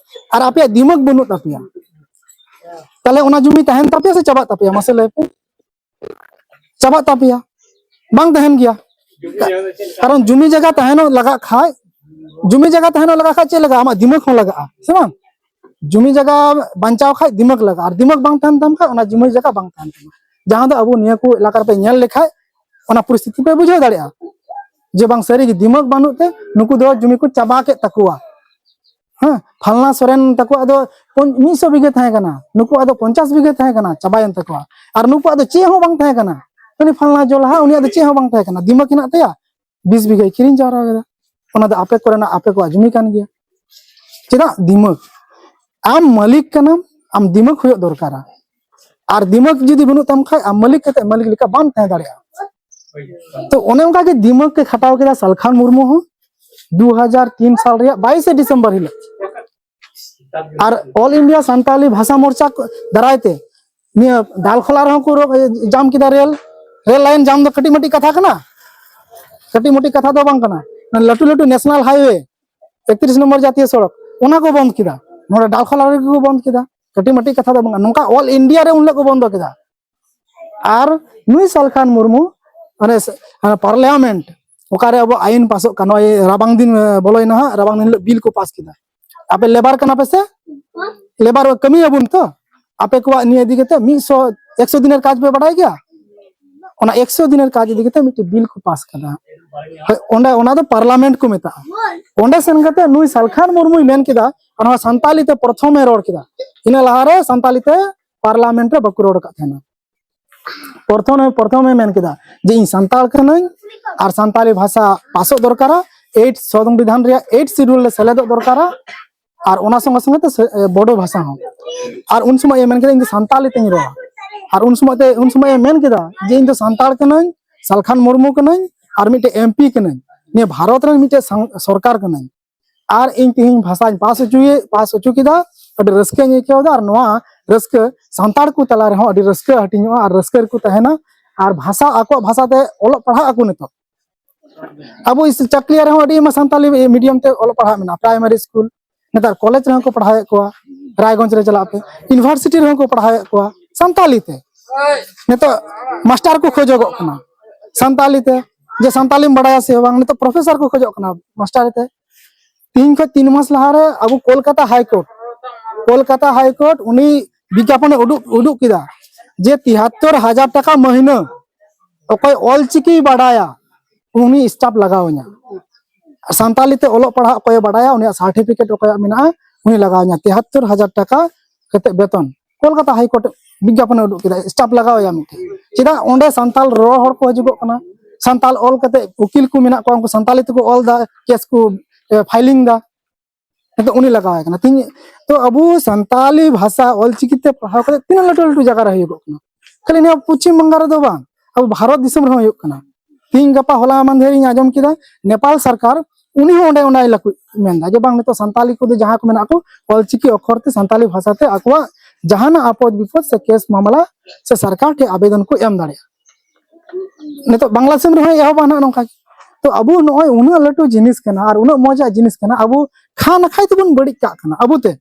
ᱟᱨ ᱟᱯᱮᱭᱟᱜ ᱫᱤᱢᱟᱜᱽ ᱵᱟᱹᱱᱩᱜ ᱛᱟᱯᱮᱭᱟ, ᱛᱟᱦᱞᱮ ᱚᱱᱟ ᱡᱩᱢᱤ ᱛᱟᱦᱮᱱ ᱛᱟᱯᱮᱭᱟ ᱥᱮ ᱪᱟᱵᱟᱜ ᱛᱟᱯᱮᱭᱟ? ᱢᱟᱥᱮ ᱞᱟᱹᱭ ᱯᱮ᱾ ᱪᱟᱵᱟᱜ ᱛᱟᱯᱮᱭᱟ, ᱵᱟᱝ ᱛᱟᱦᱮᱱ ᱜᱮᱭᱟ᱾ ᱠᱟᱨᱚᱱ ᱡᱩᱢᱤ ᱡᱟᱭᱜᱟ ᱛᱟᱦᱮᱱᱚᱜ ᱞᱟᱜᱟᱜ ᱠᱷᱟᱡ, ᱡᱩᱢᱤ ᱡᱟᱭᱜᱟ ᱛᱟᱦᱮᱱᱚᱜ ᱞᱟᱜᱟᱜ ᱠᱷᱟᱡ ᱪᱮᱫ ᱞᱟᱜᱟᱜᱼᱟ? ᱟᱢᱟᱜ ᱫᱤᱢᱟᱜᱽ ᱦᱚᱸ ᱞᱟᱜᱟᱜᱼᱟ, ᱥᱮ ᱵᱟᱝ? ᱡᱩᱢᱤ ᱡᱟᱭᱜᱟ ᱵᱟᱧᱪᱟᱣ ᱠᱷᱟᱡ ᱫᱤᱢᱟᱜᱽ ᱞᱟᱜᱟᱜᱼᱟ, ᱟᱨ ᱫᱤᱢᱟᱜᱽ ᱵᱟᱝ ᱛᱟᱦᱮᱱ ᱛᱟᱢ ᱠᱷᱟᱡ ᱚᱱᱟ ᱡᱩᱢᱤ ᱡᱟᱭᱜᱟ ᱵᱟᱝ ᱛᱟᱦᱮᱱ ᱛᱟᱢᱟ᱾ ᱡᱟᱦᱟᱸ ᱫᱚ ᱟᱵᱚ ᱱᱤᱭᱟᱹ ᱠᱚ ᱮᱞᱟᱠᱟ ᱨᱮᱯᱮ ᱧᱮᱞ ᱞᱮᱠᱷᱟᱡ ᱚᱱᱟ ᱯᱚᱨᱤᱥᱛᱷᱤᱛᱤ ᱯᱮ ᱵᱩᱡᱷᱟᱹᱣ ᱫᱟᱲᱮᱭᱟᱜᱼᱟ ᱡᱮ ᱵᱟᱝ ᱥᱟᱹᱨᱤᱜᱮ ᱫᱤᱢᱟᱜᱽ ᱵᱟᱹᱱᱩᱜ ᱛᱮ ᱱᱩᱠᱩ ᱫᱚ ᱡᱩᱢᱤ ᱠᱚ ᱪᱟᱵᱟ ᱠᱮᱫ ᱛᱟᱠᱚᱣᱟ᱾ ᱦᱮᱸ, ᱯᱷᱟᱞᱱᱟ ᱥᱚᱨᱮᱱ ᱛᱟᱠᱚᱣᱟᱜ ᱫᱚ ᱯᱚᱧ-, ᱢᱤᱫᱥᱚ ᱵᱤᱜᱷᱟᱹ ᱛᱟᱦᱮᱸ ᱠᱟᱱᱟ, ᱱᱩᱠᱩᱣᱟᱜ ᱫᱚ ᱯᱚᱧᱪᱟᱥ ᱵᱤᱜᱷᱟᱹ ᱛᱟᱦᱮᱸ ᱠᱟᱱᱟ, ᱪᱟᱵᱟᱭᱮᱱ ᱛᱟᱠᱚᱣᱟ᱾ ᱟᱨ ᱱᱩᱠᱩᱣᱟᱜ ᱫᱚ ᱪᱮᱫ ᱦᱚᱸ ᱵᱟᱝ ᱛᱟᱦᱮᱸ ᱠᱟᱱᱟ᱾ ᱩᱱᱤ ᱯᱷᱟᱞᱱᱟ ᱡᱚᱞᱦᱟ, ᱩᱱᱤᱭᱟᱜ ᱫᱚ ᱪᱮᱫ ᱦᱚᱸ ᱵᱟᱝ ᱛᱟᱦᱮᱸ ᱠᱟᱱᱟ, ᱫᱤᱢᱟᱜᱽ ᱦᱮᱱᱟᱜ ᱛᱟᱭᱟ, ᱵᱤᱥ ᱵᱤᱜᱷᱟᱹᱭ ᱠᱤᱨᱤᱧ ᱡᱟᱣᱨᱟ ᱠᱮᱫᱟ᱾ ᱚᱱᱟ ᱫᱚ ᱟᱯᱮ ᱠᱚᱨᱮᱱᱟᱜ, ᱟᱯᱮ ᱠᱚᱣᱟᱜ ᱡᱩᱢᱤ ᱠᱟᱱ ᱜᱮᱭᱟ᱾ ᱪᱮᱫᱟᱜ ᱫᱤᱢᱟᱜᱽ? ᱟᱢ ᱢᱟᱹᱞᱤᱠ ᱠᱟᱱᱟᱢ, ᱟᱢ ᱫᱤᱢᱟᱜᱽ ᱦᱩᱭᱩᱜ ᱫᱚᱨᱠᱟᱨᱟ᱾ ᱟᱨ ᱫᱤᱢᱟᱜᱽ ᱡᱩᱫᱤ ᱵᱟᱹᱱᱩᱜ ᱛᱟᱢ ᱠᱷᱟᱡ, ᱟᱢ ᱢᱟᱹᱞᱤᱠ ᱠᱟᱛᱮ ᱢᱟᱹᱞᱤᱠ ᱞᱮᱠᱟ ᱵᱟᱢ ᱛᱟᱦᱮᱸ ᱫᱟᱲᱮᱭᱟᱜᱼᱟ᱾ ᱛᱚ ᱚᱱᱮ ᱚᱱᱠᱟ ᱜᱮ ᱫᱤᱢᱟᱜᱽ ᱮ ᱠᱷᱟᱴᱟᱣ ᱠᱮᱫᱟ ᱥᱟᱞᱠᱷᱟᱱ ᱢᱩᱨᱢᱩ ᱦᱚᱸ᱾ ᱫᱩ ᱦᱟᱡᱟᱨ ᱛᱤᱱ ᱥᱟᱞ ᱨᱮᱭᱟᱜ ᱵᱟᱭᱤᱥᱮ ᱰᱤᱥᱮᱢᱵᱚᱨ ᱦᱤᱞᱳᱜ ᱟᱨ ᱚᱞ ᱤᱱᱰᱤᱭᱟ ᱥᱟᱱᱛᱟᱞᱤ ᱵᱷᱟᱥᱟ ᱢᱳᱨᱪᱟ ᱠᱚ ᱫᱟᱨᱟᱭ ᱛᱮ ᱱᱤᱭᱟᱹ ᱰᱟᱞᱠᱷᱚᱞᱟ ᱨᱮᱦᱚᱸ ᱠᱚ ᱨᱳ-, ᱡᱟᱢ ᱠᱮᱫᱟ ᱨᱮᱞ᱾ ᱨᱮᱞ ᱞᱟᱭᱤᱱ ᱡᱟᱢ ᱫᱚ ᱠᱟᱹᱴᱤᱡ ᱢᱟᱹᱴᱤᱡ ᱠᱟᱛᱷᱟ ᱠᱟᱱᱟ? ᱠᱟᱹᱴᱤᱡ ᱢᱟᱹᱴᱤᱡ ᱠᱟᱛᱷᱟ ᱫᱚ ᱵᱟᱝ ᱠᱟᱱᱟ᱾ ᱞᱟᱹᱴᱩ ᱞᱟᱹᱴᱩ ᱱᱮᱥᱱᱟᱞ ᱦᱟᱭᱣᱮ ᱮᱠᱛᱨᱤᱥ ᱱᱚᱢᱵᱚᱨ ᱡᱟᱛᱤᱭᱚ ᱥᱚᱲᱚᱠ, ᱚᱱᱟ ᱠᱚ ᱵᱚᱱᱫ ᱠᱮᱫᱟ᱾ ᱱᱚᱰᱮ ᱰᱟᱞᱠᱷᱚᱞᱟ ᱨᱮᱜᱮ ᱠᱚ ᱵᱚᱱᱫ ᱠᱮᱫᱟ᱾ ᱠᱟᱹᱴᱤᱡ ᱢᱟᱹᱴᱤᱡ ᱠᱟᱛᱷᱟ ᱫᱚ ᱵᱟᱝ, ᱱᱚᱝᱠᱟ ᱚᱞ ᱤᱱᱰᱤᱭᱟ ᱨᱮ ᱩᱱ ᱦᱤᱞᱳᱜ ᱠᱚ ᱵᱚᱱᱫᱚ ᱠᱮᱫᱟ᱾ ᱟᱨ ᱱᱩᱭ ᱥᱟᱞᱠᱷᱟᱱ ᱢᱩᱨᱢᱩ ᱢᱟᱱᱮ ᱥ-, ᱦᱟᱱᱟ ᱯᱟᱨᱞᱤᱭᱟᱢᱮᱱᱴ, ᱚᱠᱟᱨᱮ ᱟᱵᱚ ᱟᱭᱤᱱ ᱯᱟᱥᱚᱜ ᱠᱟᱱᱟ, ᱱᱚᱜᱼᱚᱭ ᱨᱟᱵᱟᱝ ᱫᱤᱱ ᱵᱚᱞᱚᱭᱮᱱᱟ ᱦᱟᱸᱜ, ᱨᱟᱵᱟᱝ ᱫᱤᱱ ᱦᱤᱞᱳᱜ ᱵᱤᱞ ᱠᱚ ᱯᱟᱥ ᱠᱮᱫᱟ᱾ ᱟᱯᱮ ᱞᱮᱵᱟᱨ ᱠᱟᱱᱟ ᱯᱮ ᱥᱮ? ᱞᱮᱵᱟᱨ ᱠᱟᱹᱢᱤᱭᱟᱵᱚᱱ ᱛᱚ᱾ ᱟᱯᱮ ᱠᱚᱣᱟᱜ ᱱᱤᱭᱟᱹ ᱤᱫᱤ ᱠᱟᱛᱮ ᱢᱤᱫ ᱥᱚ ᱮᱠᱥᱚ ᱫᱤᱱᱮᱨ ᱠᱟᱡᱽ ᱯᱮ ᱵᱟᱰᱟᱭ ᱜᱮᱭᱟ? ᱚᱱᱟ ᱮᱠᱥᱚ ᱫᱤᱱᱮᱨ ᱠᱟᱡᱽ ᱤᱫᱤ ᱠᱟᱛᱮ ᱢᱤᱫᱴᱮᱱ ᱵᱤᱞ ᱠᱚ ᱯᱟᱥ ᱠᱟᱫᱟ᱾ ᱦᱳᱭ, ᱚᱸᱰᱮ, ᱚᱱᱟ ᱫᱚ ᱯᱟᱨᱞᱟᱢᱮᱱᱴ ᱠᱚ ᱢᱮᱛᱟᱜᱼᱟ᱾ ᱚᱸᱰᱮ ᱥᱮᱱ ᱠᱟᱛᱮ ᱱᱩᱭ ᱥᱟᱞᱠᱷᱟᱱ ᱢᱩᱨᱢᱩᱭ ᱢᱮᱱ ᱠᱮᱫᱟ, ᱟᱨ ᱱᱚᱣᱟ ᱥᱟᱱᱛᱟᱞᱤ ᱛᱮ ᱯᱨᱚᱛᱷᱚᱢᱮ ᱨᱚᱲ ᱠᱮᱫᱟ᱾ ᱤᱱᱟᱹ ᱞᱟᱦᱟᱨᱮ ᱥᱟᱱᱛᱟᱞᱤ ᱛᱮ ᱯᱟᱨᱞᱟᱢᱮᱱᱴ ᱨᱮ ᱵᱟᱠᱚ ᱨᱚᱲ ᱟᱠᱟᱫ ᱛᱟᱦᱮᱱᱟ᱾ ᱯᱨᱚᱛᱷᱚᱢ ᱯᱨᱚᱛᱷᱚᱢᱮ ᱢᱮᱱ ᱠᱮᱫᱟ ᱡᱮ, "ᱤᱧ ᱥᱟᱱᱛᱟᱲ ᱠᱟᱹᱱᱟᱹᱧ ᱟᱨ ᱥᱟᱱᱛᱟᱲᱤ ᱵᱷᱟᱥᱟ ᱯᱟᱥᱚᱜ ᱫᱚᱨᱠᱟᱨᱟ, ᱮᱭᱤᱴ ᱥᱚᱝᱵᱤᱫᱷᱟᱱ ᱨᱮᱭᱟᱜ ᱮᱭᱤᱴ ᱥᱤᱰᱩᱞ ᱨᱮ ᱥᱮᱞᱮᱫᱚᱜ ᱫᱚᱨᱠᱟᱨᱟ, ᱟᱨ ᱚᱱᱟ ᱥᱚᱸᱜᱮ ᱥᱚᱸᱜᱮ ᱛᱮ ᱥᱮ-, ᱮ, ᱵᱳᱰᱳ ᱵᱷᱟᱥᱟ ᱦᱚᱸ᱾" ᱟᱨ ᱩᱱ ᱥᱚᱢᱚᱭ ᱮ ᱢᱮᱱ ᱠᱮᱫᱟ, "ᱤᱧ ᱫᱚ ᱥᱟᱱᱛᱟᱲᱤ ᱛᱤᱧ ᱨᱚᱲᱟ᱾" ᱟᱨ ᱩᱱ ᱥᱚᱢᱚᱭ ᱛᱮ, ᱩᱱ ᱥᱚᱢᱚᱭ ᱮ ᱢᱮᱱ ᱠᱮᱫᱟ ᱡᱮ, "ᱤᱧ ᱫᱚ ᱥᱟᱱᱛᱟᱲ ᱠᱟᱹᱱᱟᱹᱧ, ᱥᱟᱞᱠᱷᱟᱱ ᱢᱩᱨᱢᱩ ᱠᱟᱹᱱᱟᱹᱧ, ᱟᱨ ᱢᱤᱫᱴᱮᱡ ᱮᱢ ᱯᱤ ᱠᱟᱹᱱᱟᱹᱧ, ᱱᱤᱭᱟᱹ ᱵᱷᱟᱨᱚᱛ ᱨᱮᱱ ᱢᱤᱫᱴᱮᱡ ᱥᱟᱝ-, ᱥᱚᱨᱠᱟᱨ ᱠᱟᱹᱱᱟᱹᱧ, ᱟᱨ ᱤᱧ ᱛᱮᱦᱮᱧ ᱵᱷᱟᱥᱟᱧ ᱯᱟᱥ ᱦᱚᱪᱚᱭᱮ, ᱯᱟᱥ ᱦᱚᱪᱚ ᱠᱮᱫᱟ, ᱟᱹᱰᱤ ᱨᱟᱹᱥᱠᱟᱹᱧ ᱟᱹᱭᱠᱟᱹᱣ ᱮᱫᱟ, ᱟᱨ ᱱᱚᱣᱟ ᱨᱟᱹᱥᱠᱟᱹ ᱥᱟᱱᱛᱟᱲ ᱠᱚ ᱛᱟᱞᱟ ᱨᱮᱦᱚᱸ ᱟᱹᱰᱤ ᱨᱟᱹᱥᱠᱟᱹ ᱦᱟᱹᱴᱤᱧᱚᱜᱼᱟ, ᱟᱨ ᱨᱟᱹᱥᱠᱟᱹ ᱨᱮᱠᱚ ᱛᱟᱦᱮᱱᱟ, ᱟᱨ ᱵᱷᱟᱥᱟ, ᱟᱠᱚᱣᱟᱜ ᱵᱷᱟᱥᱟ ᱛᱮ ᱚᱞᱚᱜ ᱯᱟᱲᱦᱟᱜ ᱟᱠᱚ ᱱᱤᱛᱚᱜ᱾" ᱟᱵᱚ ᱤᱥ-, ᱪᱟᱠᱞᱤᱭᱟ ᱨᱮᱦᱚᱸ ᱟᱹᱰᱤ ᱟᱭᱢᱟ ᱥᱟᱱᱛᱟᱞᱤ ᱢᱤᱰᱤᱭᱟᱢ ᱛᱮ ᱚᱞᱚᱜ ᱯᱟᱲᱦᱟᱜ ᱢᱮᱱᱟᱜᱼᱟ, ᱯᱨᱟᱭᱢᱟᱨᱤ ᱥᱠᱩᱞ, ᱱᱮᱛᱟᱨ ᱠᱚᱞᱮᱡᱽ ᱨᱮᱦᱚᱸ ᱠᱚ ᱯᱟᱲᱦᱟᱣᱮᱫ ᱠᱚᱣᱟ, ᱨᱟᱭᱜᱚᱸᱡᱽ ᱨᱮ ᱪᱟᱞᱟᱜ ᱯᱮ, ᱤᱭᱩᱱᱤᱵᱷᱟᱨᱥᱤᱴᱤ ᱨᱮᱦᱚᱸ ᱠᱚ ᱯᱟᱲᱦᱟᱣᱮᱫ ᱠᱚᱣᱟ ᱥᱟᱱᱛᱟᱞᱤ ᱛᱮ᱾ ᱱᱤᱛᱚᱜ ᱢᱟᱥᱴᱟᱨ ᱠᱚ ᱠᱷᱚᱡᱚᱜᱚᱜ ᱠᱟᱱᱟ ᱥᱟᱱᱛᱟᱞᱤ ᱛᱮ, ᱡᱮ ᱥᱟᱱᱛᱟᱞᱤᱢ ᱵᱟᱲᱟᱭᱟ ᱥᱮ ᱵᱟᱝ, ᱱᱤᱛᱚᱜ ᱯᱨᱚᱯᱷᱮᱥᱚᱨ ᱠᱚ ᱠᱷᱚᱡᱚᱜ ᱠᱟᱱᱟ ᱢᱟᱥᱴᱟᱨᱤ ᱛᱮ᱾ ᱛᱤᱦᱤᱧ ᱠᱷᱚᱱ ᱛᱤᱱ ᱢᱟᱥ ᱞᱟᱦᱟᱨᱮ ᱟᱵᱚ Kolkata high court, Kolkata high court ᱩᱱᱤ ᱵᱤᱜᱽᱜᱟᱯᱚᱱᱮ ᱩᱰᱩᱠ, ᱩᱰᱩᱠ ᱠᱮᱫᱟ ᱡᱮ ᱛᱤᱦᱟᱛᱛᱚᱨ ᱦᱟᱡᱟᱨ ᱴᱟᱠᱟ ᱢᱟᱹᱦᱱᱟᱹ ᱚᱠᱚᱭ ᱚᱞ ᱪᱤᱠᱤᱭ ᱵᱟᱰᱟᱭᱟ ᱩᱱᱤ ᱥᱴᱟᱯ ᱞᱟᱜᱟᱣ ᱤᱧᱟ᱾ ᱥᱟᱱᱛᱟᱞᱤ ᱛᱮ ᱚᱞᱚᱜ ᱯᱟᱲᱦᱟᱜ ᱚᱠᱚᱭᱮ ᱵᱟᱰᱟᱭᱟ, ᱩᱱᱤᱭᱟᱜ ᱥᱟᱨᱴᱤᱯᱷᱤᱠᱮᱴ ᱚᱠᱚᱭᱟᱜ ᱢᱮᱱᱟᱜᱼᱟ, ᱩᱱᱤ ᱞᱟᱜᱟᱣ ᱤᱧᱟ᱾ ᱛᱤᱦᱟᱛᱛᱚᱨ ᱦᱟᱡᱟᱨ ᱴᱟᱠᱟ ᱠᱟᱛᱮ ᱵᱮᱛᱚᱱ᱾ ᱠᱳᱞᱠᱟᱛᱟ ᱦᱟᱭ ᱠᱳᱨᱴ ᱵᱤᱜᱽᱜᱟᱯᱚᱱᱮ ᱩᱰᱩᱠ ᱠᱮᱫᱟ, ᱥᱴᱟᱯ ᱞᱟᱜᱟᱣ ᱮᱭᱟ ᱢᱤᱫᱴᱮᱡ᱾ ᱪᱮᱫᱟᱜ? ᱚᱸᱰᱮ ᱥᱟᱱᱛᱟᱞ ᱨᱚᱲ ᱦᱚᱲ ᱠᱚ ᱦᱤᱡᱩᱜᱚᱜ ᱠᱟᱱᱟ, ᱥᱟᱱᱛᱟᱞ ᱚᱞ ᱠᱟᱛᱮ ᱩᱠᱤᱞ ᱠᱚ ᱢᱮᱱᱟᱜ ᱠᱚᱣᱟ, ᱩᱱᱠᱩ ᱥᱟᱱᱛᱟᱞᱤ ᱛᱮᱠᱚ ᱚᱞ ᱫᱟ, ᱠᱮᱥ ᱠᱚ, ᱮ, ᱯᱷᱟᱭᱞᱤᱝ ᱫᱟ᱾ ᱱᱤᱛᱚᱜ ᱩᱱᱤ ᱞᱟᱜᱟᱣ ᱮ ᱠᱟᱱᱟ᱾ ᱛᱤᱦᱤᱧ ᱛᱚ ᱟᱵᱚ ᱥᱟᱱᱛᱟᱞᱤ ᱵᱷᱟᱥᱟ ᱚᱞᱪᱤᱠᱤ ᱛᱮ ᱯᱟᱲᱦᱟᱣ ᱠᱟᱛᱮ ᱛᱤᱱᱟᱹᱜ ᱞᱟᱹᱴᱩ ᱞᱟᱹᱴᱩ ᱡᱟᱭᱜᱟ ᱨᱮ ᱦᱩᱭᱩᱜᱚᱜ ᱠᱟᱱᱟ, ᱠᱷᱟᱹᱞᱤ ᱱᱤᱭᱟᱹ ᱯᱚᱪᱷᱤᱢ ᱵᱟᱝᱜᱟᱞ ᱨᱮᱫᱚ ᱵᱟᱝ, ᱟᱵᱚ ᱵᱷᱟᱨᱚᱛ ᱫᱤᱥᱚᱢ ᱨᱮᱦᱚᱸ ᱦᱩᱭᱩᱜ ᱠᱟᱱᱟ᱾ ᱛᱤᱦᱤᱧ ᱜᱟᱯᱟ ᱦᱚᱞᱟ ᱢᱟᱫᱷᱮᱨ ᱤᱧ ᱟᱸᱡᱚᱢ ᱠᱮᱫᱟ, ᱱᱮᱯᱟᱞ ᱥᱚᱨᱠᱟᱨ ᱩᱱᱤ ᱦᱚᱸ ᱚᱸᱰᱮ ᱚᱱᱟ ᱞᱟᱹᱠᱩ ᱢᱮᱱᱫᱟ ᱡᱮ ᱵᱟᱝ, ᱱᱤᱛᱚᱜ ᱥᱟᱱᱛᱟᱞᱤ ᱠᱚᱫᱚ ᱡᱟᱦᱟᱸ ᱠᱚ ᱢᱮᱱᱟᱜ ᱠᱚ ᱚᱞᱪᱤᱠᱤ ᱚᱠᱷᱚᱨ ᱛᱮ ᱥᱟᱱᱛᱟᱞᱤ ᱵᱷᱟᱥᱟ ᱛᱮ ᱟᱠᱚᱣᱟᱜ ᱡᱟᱦᱟᱱᱟᱜ ᱟᱯᱚᱫ ᱵᱤᱯᱚᱫ ᱥᱮ ᱠᱮᱥ ᱢᱟᱢᱞᱟ ᱥᱮ ᱥᱚᱨᱠᱟᱨ ᱴᱷᱮᱱ ᱟᱵᱮᱫᱚᱱ ᱠᱚ ᱮᱢ ᱫᱟᱲᱮᱭᱟᱜᱼᱟ᱾ ᱱᱤᱛᱚᱜ ᱵᱟᱝᱞᱟ ᱫᱤᱥᱚᱢ ᱨᱮᱦᱚᱸ ᱮᱦᱚᱵᱟ ᱱᱟᱦᱟᱜ ᱱᱚᱝᱠᱟ ᱜᱮ᱾ ᱛᱚ ᱟᱵᱚ ᱱᱚᱜᱼᱚᱭ ᱩᱱᱟᱹᱜ ᱞᱟᱹᱴᱩ ᱡᱤᱱᱤᱥ ᱠᱟᱱᱟ ᱟᱨ ᱩᱱᱟᱹᱜ ᱢᱚᱡᱟᱜ ᱡᱤᱱᱤᱥ ᱠᱟᱱᱟ, ᱟᱵᱚ ᱠᱷᱟ ᱱᱟᱠᱷᱟᱭ ᱛᱮᱵᱚᱱ ᱵᱟᱹᱲᱤᱡ ᱠᱟᱜ ᱠᱟᱱᱟ᱾ ᱟᱵᱚ ᱛᱮ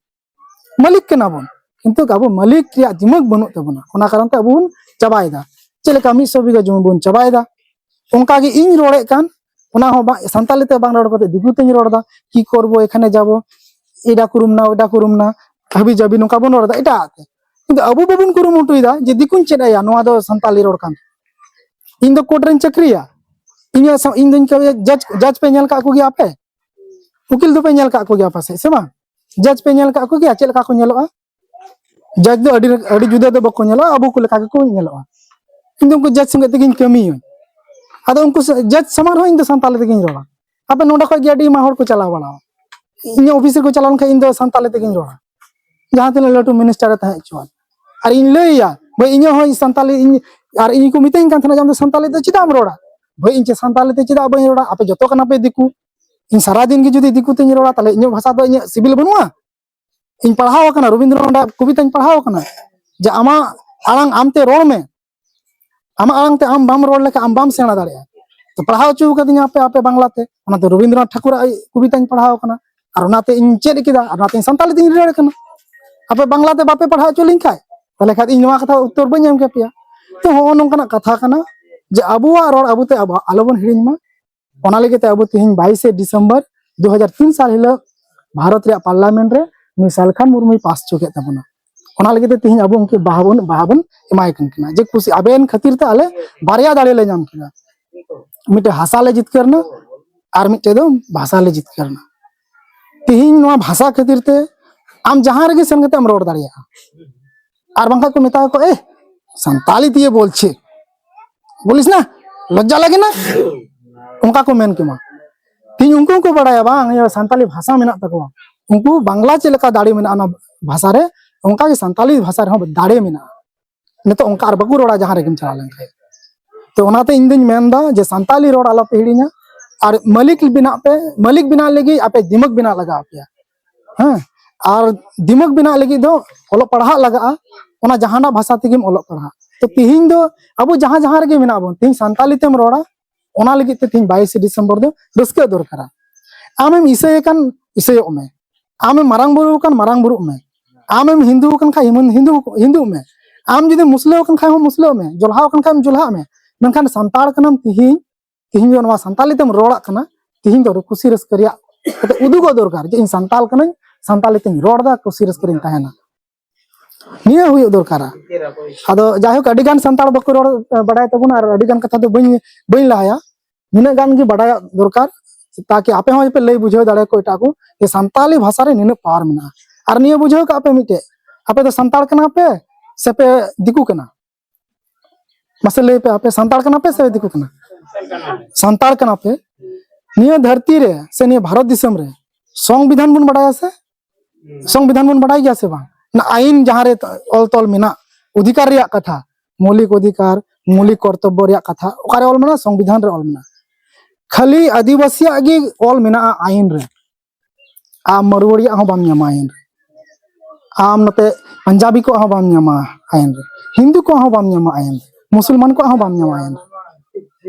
ᱢᱟᱹᱞᱤᱠ ᱠᱟᱱᱟ ᱵᱚᱱ, ᱠᱤᱱᱛᱩ ᱟᱵᱚ ᱢᱟᱹᱞᱤᱠ ᱨᱮᱭᱟᱜ ᱫᱤᱢᱟᱹᱜ ᱵᱟᱹᱱᱩᱜ ᱛᱟᱵᱚᱱᱟ᱾ ᱚᱱᱟ ᱠᱟᱨᱚᱱ ᱛᱮ ᱟᱵᱚ ᱵᱚᱱ ᱪᱟᱵᱟᱭᱮᱫᱟ᱾ ᱪᱮᱫ ᱞᱮᱠᱟ ᱢᱤᱫ ᱥᱚ ᱵᱤᱜᱷᱟᱹ ᱡᱚᱢᱤ ᱵᱚᱱ ᱪᱟᱵᱟᱭᱮᱫᱟ, ᱚᱱᱠᱟ ᱜᱮ ᱤᱧ ᱨᱚᱲᱮᱫ ᱠᱟᱱ ᱚᱱᱟ ᱦᱚᱸ ᱵᱟᱝ, ᱥᱟᱱᱛᱟᱞᱤ ᱛᱮ ᱵᱟᱝ ᱨᱚᱲ ᱠᱟᱛᱮ ᱫᱤᱠᱩ ᱛᱮᱧ ᱨᱚᱲ ᱮᱫᱟ, ᱠᱤ ᱠᱚᱨᱵᱚ ᱮᱠᱷᱟᱱᱮ ᱡᱟᱵᱚ, ᱮᱰᱟ ᱠᱩᱨᱩᱢ ᱱᱟ, ᱮᱰᱟ ᱠᱩᱨᱩᱢ ᱱᱟ, ᱦᱟᱵᱤ ᱡᱟᱵᱤ, ᱱᱚᱝᱠᱟ ᱵᱚᱱ ᱨᱚᱲ ᱮᱫᱟ ᱮᱴᱟᱜ ᱛᱮ᱾ ᱠᱤᱱᱛᱩ ᱟᱵᱚ ᱵᱟᱵᱚᱱ ᱠᱩᱨᱩᱢᱩᱴᱩᱭᱮᱫᱟ ᱡᱮ ᱫᱤᱠᱩᱧ ᱪᱮᱫ ᱟᱭᱟ, ᱱᱚᱣᱟ ᱫᱚ ᱥᱟᱱᱛᱟᱞᱤ ᱨᱚᱲ ᱠᱟᱱ᱾ ᱤᱧ ᱫᱚ ᱠᱳᱨᱴ ᱨᱮᱧ ᱪᱟᱹᱠᱨᱤᱭᱟ, ᱤᱧᱟᱹᱜ ᱥᱟ-, ᱤᱧ ᱫᱚᱧ ᱠᱟᱹᱢᱤᱭᱟ, ᱡᱟᱡᱽ, ᱡᱟᱡᱽ ᱯᱮ ᱧᱮᱞ ᱠᱟᱜ ᱠᱚᱜᱮᱭᱟ ᱟᱯᱮ? ᱩᱠᱤᱞ ᱫᱚᱯᱮ ᱧᱮᱞ ᱠᱟᱜ ᱠᱚᱜᱮᱭᱟ ᱯᱟᱥᱮᱡ, ᱥᱮ ᱵᱟᱝ? ᱡᱟᱡᱽ ᱯᱮ ᱧᱮᱞ ᱠᱟᱜ ᱠᱚᱜᱮᱭᱟ, ᱪᱮᱫ ᱞᱮᱠᱟ ᱠᱚ ᱧᱮᱞᱚᱜᱼᱟ? ᱡᱟᱡᱽ ᱫᱚ ᱟᱹᱰᱤ, ᱟᱹᱰᱤ ᱡᱩᱫᱟᱹ ᱫᱚ ᱵᱟᱠᱚ ᱧᱮᱞᱚᱜᱼᱟ, ᱟᱵᱚ ᱠᱚ ᱞᱮᱠᱟ ᱜᱮᱠᱚ ᱧᱮᱞᱚᱜᱼᱟ᱾ ᱤᱧ ᱫᱚ ᱩᱱᱠᱩ ᱡᱟᱡᱽ ᱥᱚᱸᱜᱮ ᱛᱮᱜᱮᱧ ᱠᱟᱹᱢᱤᱭᱟᱹᱧ᱾ ᱟᱫᱚ ᱩᱱᱠᱩ ᱥᱟ-, ᱡᱟᱡᱽ ᱥᱟᱢᱟᱝ ᱨᱮᱦᱚᱸ ᱤᱧ ᱫᱚ ᱥᱟᱱᱛᱟᱞᱤ ᱛᱮᱜᱮᱧ ᱨᱚᱲᱟ᱾ ᱟᱯᱮ ᱱᱚᱰᱮ ᱠᱷᱚᱡ ᱜᱮ ᱟᱹᱰᱤ ᱟᱭᱢᱟ ᱦᱚᱲ ᱠᱚ ᱪᱟᱞᱟᱣ ᱵᱟᱲᱟᱣᱟ᱾ ᱤᱧᱟᱹᱜ ᱚᱯᱷᱤᱥ ᱨᱮᱠᱚ ᱪᱟᱞᱟᱣ ᱞᱮᱱᱠᱷᱟᱱ ᱤᱧ ᱫᱚ ᱥᱟᱱᱛᱟᱞᱤ ᱛᱮᱜᱮᱧ ᱨᱚᱲᱟ, ᱡᱟᱦᱟᱸ ᱛᱤᱱᱟᱹᱜ ᱞᱟᱹᱴᱩ ᱢᱤᱱᱤᱥᱴᱟᱨ ᱮ ᱛᱟᱦᱮᱸ ᱦᱚᱪᱚᱣᱟᱱ᱾ ᱟᱨ ᱤᱧ ᱞᱟᱹᱭ ᱟᱭᱟ, ᱵᱷᱟᱹᱭ, ᱤᱧᱟᱹᱜ ᱦᱚᱸ ᱥᱟᱱᱛᱟᱞᱤ, ᱤᱧ, ᱟᱨ ᱤᱧ ᱠᱚ ᱢᱤᱛᱟᱹᱧ ᱠᱟᱱ ᱛᱟᱦᱮᱱᱟ ᱡᱮ, "ᱟᱢ ᱫᱚ ᱥᱟᱱᱛᱟᱞᱤ ᱛᱮ ᱪᱮᱫᱟᱜ ᱮᱢ ᱨᱚᱲᱟ?" ᱵᱷᱟᱹᱭ, ᱤᱧ ᱪᱮᱫ ᱥᱟᱱᱛᱟᱞᱤ ᱛᱮ ᱪᱮᱫᱟᱜ ᱵᱟᱹᱧ ᱨᱚᱲᱟ? ᱟᱯᱮ ᱡᱚᱛᱚ ᱠᱟᱱᱟ ᱯᱮ ᱫᱤᱠᱩ᱾ ᱤᱧ ᱥᱟᱨᱟᱫᱤᱱ ᱜᱮ ᱡᱩᱫᱤ ᱫᱤᱠᱩ ᱛᱮᱧ ᱨᱚᱲᱟ, ᱛᱟᱦᱞᱮ ᱤᱧᱟᱹᱜ ᱵᱷᱟᱥᱟ ᱫᱚ ᱤᱧᱟᱹᱜ ᱥᱤᱵᱤᱞ ᱵᱟᱹᱱᱩᱜᱼᱟ? ᱤᱧ ᱯᱟᱲᱦᱟᱣ ᱟᱠᱟᱱᱟ, ᱨᱚᱵᱤᱱᱫᱨᱚᱱᱟᱛᱷ ᱠᱚᱵᱤᱛᱟᱧ ᱯᱟᱲᱦᱟᱣ ᱟᱠᱟᱱᱟ, ᱡᱮ ᱟᱢᱟᱜ ᱟᱲᱟᱝ ᱟᱢ ᱛᱮ ᱨᱚᱲ ᱢᱮ, ᱟᱢᱟᱜ ᱟᱲᱟᱝ ᱛᱮ ᱟᱢ ᱵᱟᱢ ᱨᱚᱲ ᱞᱮᱠᱷᱟᱱ ᱟᱢ ᱵᱟᱢ ᱥᱮᱬᱟ ᱫᱟᱲᱮᱭᱟᱜᱼᱟ᱾ ᱛᱚ ᱯᱟᱲᱦᱟᱣ ᱦᱚᱪᱚ ᱠᱟᱫᱤᱧᱟ ᱟᱯᱮ, ᱟᱯᱮ ᱵᱟᱝᱞᱟ ᱛᱮ, ᱚᱱᱟᱛᱮ ᱨᱚᱵᱤᱱᱫᱨᱚᱱᱟᱛᱷ ᱴᱷᱟᱠᱩᱨᱟᱜ ᱠᱚᱵᱤᱛᱟᱧ ᱯᱟᱲᱦᱟᱣ ᱟᱠᱟᱱᱟ, ᱟᱨ ᱚᱱᱟᱛᱮ ᱤᱧ ᱪᱮᱫ ᱠᱮᱫᱟ, ᱟᱨ ᱚᱱᱟᱛᱮ ᱤᱧ ᱥᱟᱱᱛᱟᱲᱤ ᱛᱮᱧ ᱨᱚᱲ ᱠᱟᱱᱟ᱾ ᱟᱯᱮ ᱵᱟᱝᱞᱟ ᱛᱮ ᱵᱟᱯᱮ ᱯᱟᱲᱦᱟᱣ ᱦᱚᱪᱚ ᱞᱤᱧ ᱠᱷᱟᱡ, ᱛᱟᱦᱞᱮ ᱠᱷᱟᱡ ᱤᱧ ᱱᱚᱣᱟ ᱠᱟᱛᱷᱟ ᱩᱛᱛᱚᱨ ᱵᱟᱹᱧ ᱮᱢ ᱠᱮᱯᱮᱭᱟ᱾ ᱛᱚ ᱦᱚᱸᱜᱼᱚ ᱱᱚᱝᱠᱟᱱᱟᱜ ᱠᱟᱛᱷᱟ ᱠᱟᱱᱟ ᱡᱮ ᱟᱵᱚᱣᱟᱜ ᱨᱚᱲ ᱟᱵᱚ ᱛᱮ ᱟᱵᱚ ᱟᱞᱚᱵᱚᱱ ᱦᱤᱲᱤᱧ ᱢᱟ᱾ ᱚᱱᱟ ᱞᱟᱹᱜᱤᱫ ᱛᱮ ᱟᱵᱚ ᱛᱮᱦᱮᱧ ᱵᱟᱭᱤᱥᱮ ᱰᱤᱥᱮᱢᱵᱚᱨ ᱫᱩ ᱦᱟᱡᱟᱨ ᱛᱤᱱ ᱥᱟᱞ ᱦᱤᱞᱳᱜ ᱵᱷᱟᱨᱚᱛ ᱨᱮᱭᱟᱜ ᱯᱟᱨᱞᱟᱢᱮᱱᱴ ᱨᱮ ᱱᱩᱭ ᱥᱟᱞᱠᱷᱟᱱ ᱢᱩᱨᱢᱩᱭ ᱯᱟᱥ ᱦᱚᱪᱚ ᱠᱮᱫ ᱛᱟᱵᱚᱱᱟ᱾ ᱚᱱᱟ ᱞᱟᱹᱜᱤᱫ ᱛᱮ ᱛᱮᱦᱮᱧ ᱟᱵᱚ ᱩᱱᱠᱤᱱ ᱵᱟᱦᱟ ᱵᱚᱱ, ᱵᱟᱦᱟ ᱵᱚᱱ ᱮᱢᱟᱭ ᱠᱟᱱ ᱠᱟᱱᱟ, ᱡᱮ ᱠᱩᱥᱤ ᱟᱵᱮᱱ ᱠᱷᱟᱹᱛᱤᱨ ᱛᱮ ᱟᱞᱮ ᱵᱟᱨᱭᱟ ᱫᱟᱲᱮ ᱞᱮ ᱧᱟᱢ ᱠᱮᱫᱟ, ᱢᱤᱫᱴᱮᱱ ᱦᱟᱥᱟ ᱞᱮ ᱡᱤᱛᱠᱟᱹᱨ ᱮᱱᱟ ᱟᱨ ᱢᱤᱫᱴᱮᱡ ᱫᱚ ᱵᱷᱟᱥᱟ ᱞᱮ ᱡᱤᱛᱠᱟᱹᱨ ᱮᱱᱟ᱾ ᱛᱮᱦᱮᱧ ᱱᱚᱣᱟ ᱵᱷᱟᱥᱟ ᱠᱷᱟᱹᱛᱤᱨ ᱛᱮ ᱟᱢ ᱡᱟᱦᱟᱸ ᱨᱮᱜᱮ ᱥᱮᱱ ᱠᱟᱛᱮ ᱮᱢ ᱨᱚᱲ ᱫᱟᱲᱮᱭᱟᱜᱼᱟ᱾ ᱟᱨ ᱵᱟᱝᱠᱷᱟᱱ ᱠᱚ ᱢᱮᱛᱟ ᱠᱚ, "ᱮ, ᱥᱟᱱᱛᱟᱞᱤ ᱛᱮ ᱵᱚᱞᱪᱷᱮ, ᱵᱚᱞᱤᱥ ᱱᱟ, ᱞᱚᱡᱡᱟ ᱞᱟᱜᱮ ᱱᱟ?" ᱚᱱᱠᱟ ᱠᱚ ᱢᱮᱱ ᱠᱮᱢᱟ᱾ ᱛᱮᱦᱮᱧ ᱩᱱᱠᱩ ᱦᱚᱸᱠᱚ ᱵᱟᱲᱟᱭᱟ ᱵᱟᱝ, ᱤᱭᱟᱹ, ᱥᱟᱱᱛᱟᱞᱤ ᱵᱷᱟᱥᱟ ᱢᱮᱱᱟᱜ ᱛᱟᱠᱚᱣᱟ᱾ ᱩᱱᱠᱩ ᱵᱟᱝᱞᱟ ᱪᱮᱫ ᱞᱮᱠᱟ ᱫᱟᱲᱮ ᱢᱮᱱᱟᱜᱼᱟ ᱚᱱᱟ ᱵᱷᱟᱥᱟ ᱨᱮ, ᱚᱱᱠᱟ ᱜᱮ ᱥᱟᱱᱛᱟᱞᱤ ᱵᱷᱟᱥᱟ ᱨᱮᱦᱚᱸ ᱫᱟᱲᱮ ᱢᱮᱱᱟᱜᱼᱟ᱾ ᱱᱤᱛᱚᱜ ᱚᱱᱠᱟ ᱟᱨ ᱵᱟᱠᱚ ᱨᱚᱲᱟ ᱡᱟᱦᱟᱸ ᱨᱮᱜᱮᱢ ᱪᱟᱞᱟᱣ ᱞᱮᱱᱠᱷᱟᱱ᱾ ᱛᱚ ᱚᱱᱟᱛᱮ ᱤᱧ ᱫᱩᱧ ᱢᱮᱱᱫᱟ ᱡᱮ ᱥᱟᱱᱛᱟᱞᱤ ᱨᱚᱲ ᱟᱞᱚᱯᱮ ᱦᱤᱲᱤᱧᱟ, ᱟᱨ ᱢᱟᱹᱞᱤᱠ ᱵᱮᱱᱟᱜ ᱯᱮ᱾ ᱢᱟᱹᱞᱤᱠ ᱵᱮᱱᱟᱜ ᱞᱟᱹᱜᱤᱫ ᱟᱯᱮ ᱫᱤᱢᱟᱹᱜᱽ ᱵᱮᱱᱟᱜ ᱞᱟᱜᱟᱣ ᱯᱮᱭᱟ᱾ ᱦᱮᱸ, ᱟᱨ ᱫᱤᱢᱟᱹᱜᱽ ᱵᱮᱱᱟᱜ ᱞᱟᱹᱜᱤᱫ ᱫᱚ ᱚᱞᱚᱜ ᱯᱟᱲᱦᱟᱜ ᱞᱟᱜᱟᱜᱼᱟ᱾ ᱚᱱᱟ ᱡᱟᱦᱟᱱᱟᱜ ᱵᱷᱟᱥᱟ ᱛᱮᱜᱮᱢ ᱚᱞᱚᱜ ᱯᱟᱲᱦᱟᱜ᱾ ᱛᱚ ᱛᱤᱦᱤᱧ ᱫᱚ ᱟᱵᱚ ᱡᱟᱦᱟᱸ, ᱡᱟᱦᱟᱸ ᱨᱮᱜᱮ ᱢᱮᱱᱟᱜ ᱵᱚᱱ, ᱛᱤᱦᱤᱧ ᱥᱟᱱᱛᱟᱞᱤ ᱛᱮᱢ ᱨᱚᱲᱟ, ᱚᱱᱟ ᱞᱟᱹᱜᱤᱫ ᱛᱮ ᱛᱤᱦᱤᱧ ᱵᱟᱭᱤᱥᱮ ᱰᱤᱥᱮᱢᱵᱚᱨ ᱫᱚ ᱨᱟᱹᱥᱠᱟᱹ ᱫᱚᱨᱠᱟᱨᱟ᱾ ᱟᱢᱮᱢ ᱤᱥᱟᱹᱭ ᱟᱠᱟᱱ, ᱤᱥᱟᱹᱭᱚᱜ ᱢᱮ᱾ ᱟᱢᱮᱢ ᱢᱟᱨᱟᱝ ᱵᱩᱨᱩ ᱟᱠᱟᱱ, ᱢᱟᱨᱟᱝ ᱵᱩᱨᱩᱜ ᱢᱮ᱾ ᱟᱢᱮᱢ ᱦᱤᱱᱫᱩ ᱟᱠᱟᱱ ᱠᱷᱟᱡ ᱦᱤᱢᱟᱹᱱ-, ᱦᱤᱱᱫᱩ, ᱦᱤᱱᱫᱩᱜ ᱢᱮ᱾ ᱟᱢ ᱡᱩᱫᱤ ᱢᱩᱥᱞᱟᱹ ᱟᱠᱟᱱ ᱠᱷᱟᱡ ᱦᱚᱸ ᱢᱩᱥᱞᱟᱹᱜ ᱢᱮ, ᱡᱚᱞᱦᱟᱣ ᱟᱠᱟᱱ ᱠᱷᱟᱡ ᱮᱢ ᱡᱚᱞᱦᱟᱜ ᱢᱮ᱾ ᱢᱮᱱᱠᱷᱟᱱ ᱥᱟᱱᱛᱟᱲ ᱠᱟᱱᱟᱢ ᱛᱤᱦᱤᱧ, ᱛᱤᱦᱤᱧ ᱫᱚ ᱱᱚᱣᱟ ᱥᱟᱱᱛᱟᱞᱤ ᱛᱮᱢ ᱨᱚᱲᱟᱜ ᱠᱟᱱᱟ, ᱛᱤᱦᱤᱧ ᱫᱚ ᱠᱩᱥᱤ ᱨᱟᱹᱥᱠᱟᱹ ᱨᱮᱭᱟᱜ ᱠᱟᱛᱮ ᱩᱫᱩᱜᱚᱜ ᱫᱚᱨᱠᱟᱨ ᱡᱮ ᱤᱧ ᱥᱟᱱᱛᱟᱞ ᱠᱟᱹᱱᱟᱹᱧ, ᱥᱟᱱᱛᱟᱞᱤ ᱛᱮᱧ ᱨᱚᱲ ᱮᱫᱟ, ᱠᱩᱥᱤ ᱨᱟᱹᱥᱠᱟᱹ ᱨᱮᱧ ᱛᱟᱦᱮᱱᱟ᱾ ᱱᱤᱭᱟᱹ ᱦᱩᱭᱩᱜ ᱫᱚᱨᱠᱟᱨᱟ᱾ ᱟᱫᱚ ᱡᱟᱭᱦᱳᱠ, ᱟᱹᱰᱤ ᱜᱟᱱ ᱥᱟᱱᱛᱟᱲ ᱵᱟᱠᱚ ᱨᱚᱲ, ᱮ, ᱵᱟᱰᱟᱭ ᱛᱟᱵᱚᱱᱟ, ᱟᱨ ᱟᱹᱰᱤ ᱜᱟᱱ ᱠᱟᱛᱷᱟ ᱫᱚ ᱵᱟᱹᱧ, ᱵᱟᱹᱧ ᱞᱟᱦᱟᱭᱟ᱾ ᱱᱤᱱᱟᱹᱜ ᱜᱟᱱ ᱜᱮ ᱵᱟᱰᱟᱭᱚᱜ ᱫᱚᱨᱠᱟᱨ, ᱛᱟᱠᱤ ᱟᱯᱮ ᱦᱚᱸ ᱯᱮ ᱞᱟᱹᱭ ᱵᱩᱡᱷᱟᱹᱣ ᱫᱟᱲᱮᱭᱟᱠᱚ ᱮᱴᱟᱜ ᱠᱚ ᱡᱮ ᱥᱟᱱᱛᱟᱞᱤ ᱵᱷᱟᱥᱟ ᱨᱮ ᱱᱤᱱᱟᱹᱜ power ᱢᱮᱱᱟᱜᱼᱟ᱾ ᱟᱨ ᱱᱤᱭᱟᱹ ᱵᱩᱡᱷᱟᱹᱣ ᱠᱟᱜ ᱯᱮ ᱢᱤᱫᱴᱮᱡ, ᱟᱯᱮ ᱫᱚ ᱥᱟᱱᱛᱟᱲ ᱠᱟᱱᱟ ᱯᱮ ᱥᱮ ᱯᱮ ᱫᱤᱠᱩ ᱠᱟᱱᱟ? ᱢᱟᱥᱮ ᱞᱟᱹᱭ ᱯᱮ, ᱟᱯᱮ ᱥᱟᱱᱛᱟᱲ ᱠᱟᱱᱟ ᱯᱮ ᱥᱮ ᱫᱤᱠᱩ ᱠᱟᱱᱟ? ᱥᱟᱱᱛᱟᱲ ᱠᱟᱱᱟ ᱯᱮ᱾ ᱱᱤᱭᱟᱹ ᱫᱷᱟᱹᱨᱛᱤ ᱨᱮ ᱥᱮ ᱱᱤᱭᱟᱹ ᱵᱷᱟᱨᱚᱛ ᱫᱤᱥᱚᱢ ᱨᱮ ᱥᱚᱝᱵᱤᱫᱷᱟᱱ ᱵᱚᱱ ᱵᱟᱰᱟᱭᱟ ᱥᱮ? ᱥᱚᱝᱵᱤᱫᱷᱟᱱ ᱵᱚᱱ ᱵᱟᱰᱟᱭ ᱜᱮᱭᱟ ᱥᱮ ᱵᱟᱝ? ᱚᱱᱟ ᱟᱭᱤᱱ ᱡᱟᱦᱟᱸ ᱨᱮ ᱚᱞ ᱛᱚᱞ ᱢᱮᱱᱟᱜ, ᱚᱫᱷᱤᱠᱟᱨ ᱨᱮᱭᱟᱜ ᱠᱟᱛᱷᱟ, ᱢᱳᱣᱞᱤᱠ ᱚᱫᱷᱤᱠᱟᱨ, ᱢᱳᱣᱞᱤᱠ ᱠᱚᱨᱛᱚᱵᱵᱚ ᱨᱮᱭᱟᱜ ᱠᱟᱛᱷᱟ ᱚᱠᱟᱨᱮ ᱚᱞ ᱢᱮᱱᱟᱜᱼᱟ? ᱥᱚᱝᱵᱤᱫᱷᱟᱱ ᱨᱮ ᱚᱞ ᱢᱮᱱᱟᱜᱼᱟ᱾ ᱠᱷᱟᱹᱞᱤ ᱟᱹᱫᱤᱵᱟᱹᱥᱤᱭᱟᱜ ᱜᱮ ᱚᱞ ᱢᱮᱱᱟᱜᱼᱟ ᱟᱭᱤᱱ ᱨᱮ᱾ ᱟᱢ ᱢᱟᱨᱣᱟᱲᱤᱭᱟᱜ ᱦᱚᱸ ᱵᱟᱢ ᱧᱟᱢᱟ ᱟᱭᱤᱱ ᱨᱮ᱾ ᱟᱢ ᱱᱚᱛᱮ ᱯᱟᱧᱡᱟᱵᱤ ᱠᱚᱣᱟᱜ ᱦᱚᱸ ᱵᱟᱢ ᱧᱟᱢᱟ ᱟᱭᱤᱱ ᱨᱮ᱾ ᱦᱤᱱᱫᱩ ᱠᱚᱣᱟᱜ ᱦᱚᱸ ᱵᱟᱢ ᱧᱟᱢᱟ ᱟᱭᱤᱱ ᱨᱮ᱾ ᱢᱩᱥᱚᱞᱢᱟᱱ ᱠᱚᱣᱟᱜ ᱦᱚᱸ ᱵᱟᱢ ᱧᱟᱢᱟ ᱟᱭᱤᱱ ᱨᱮ᱾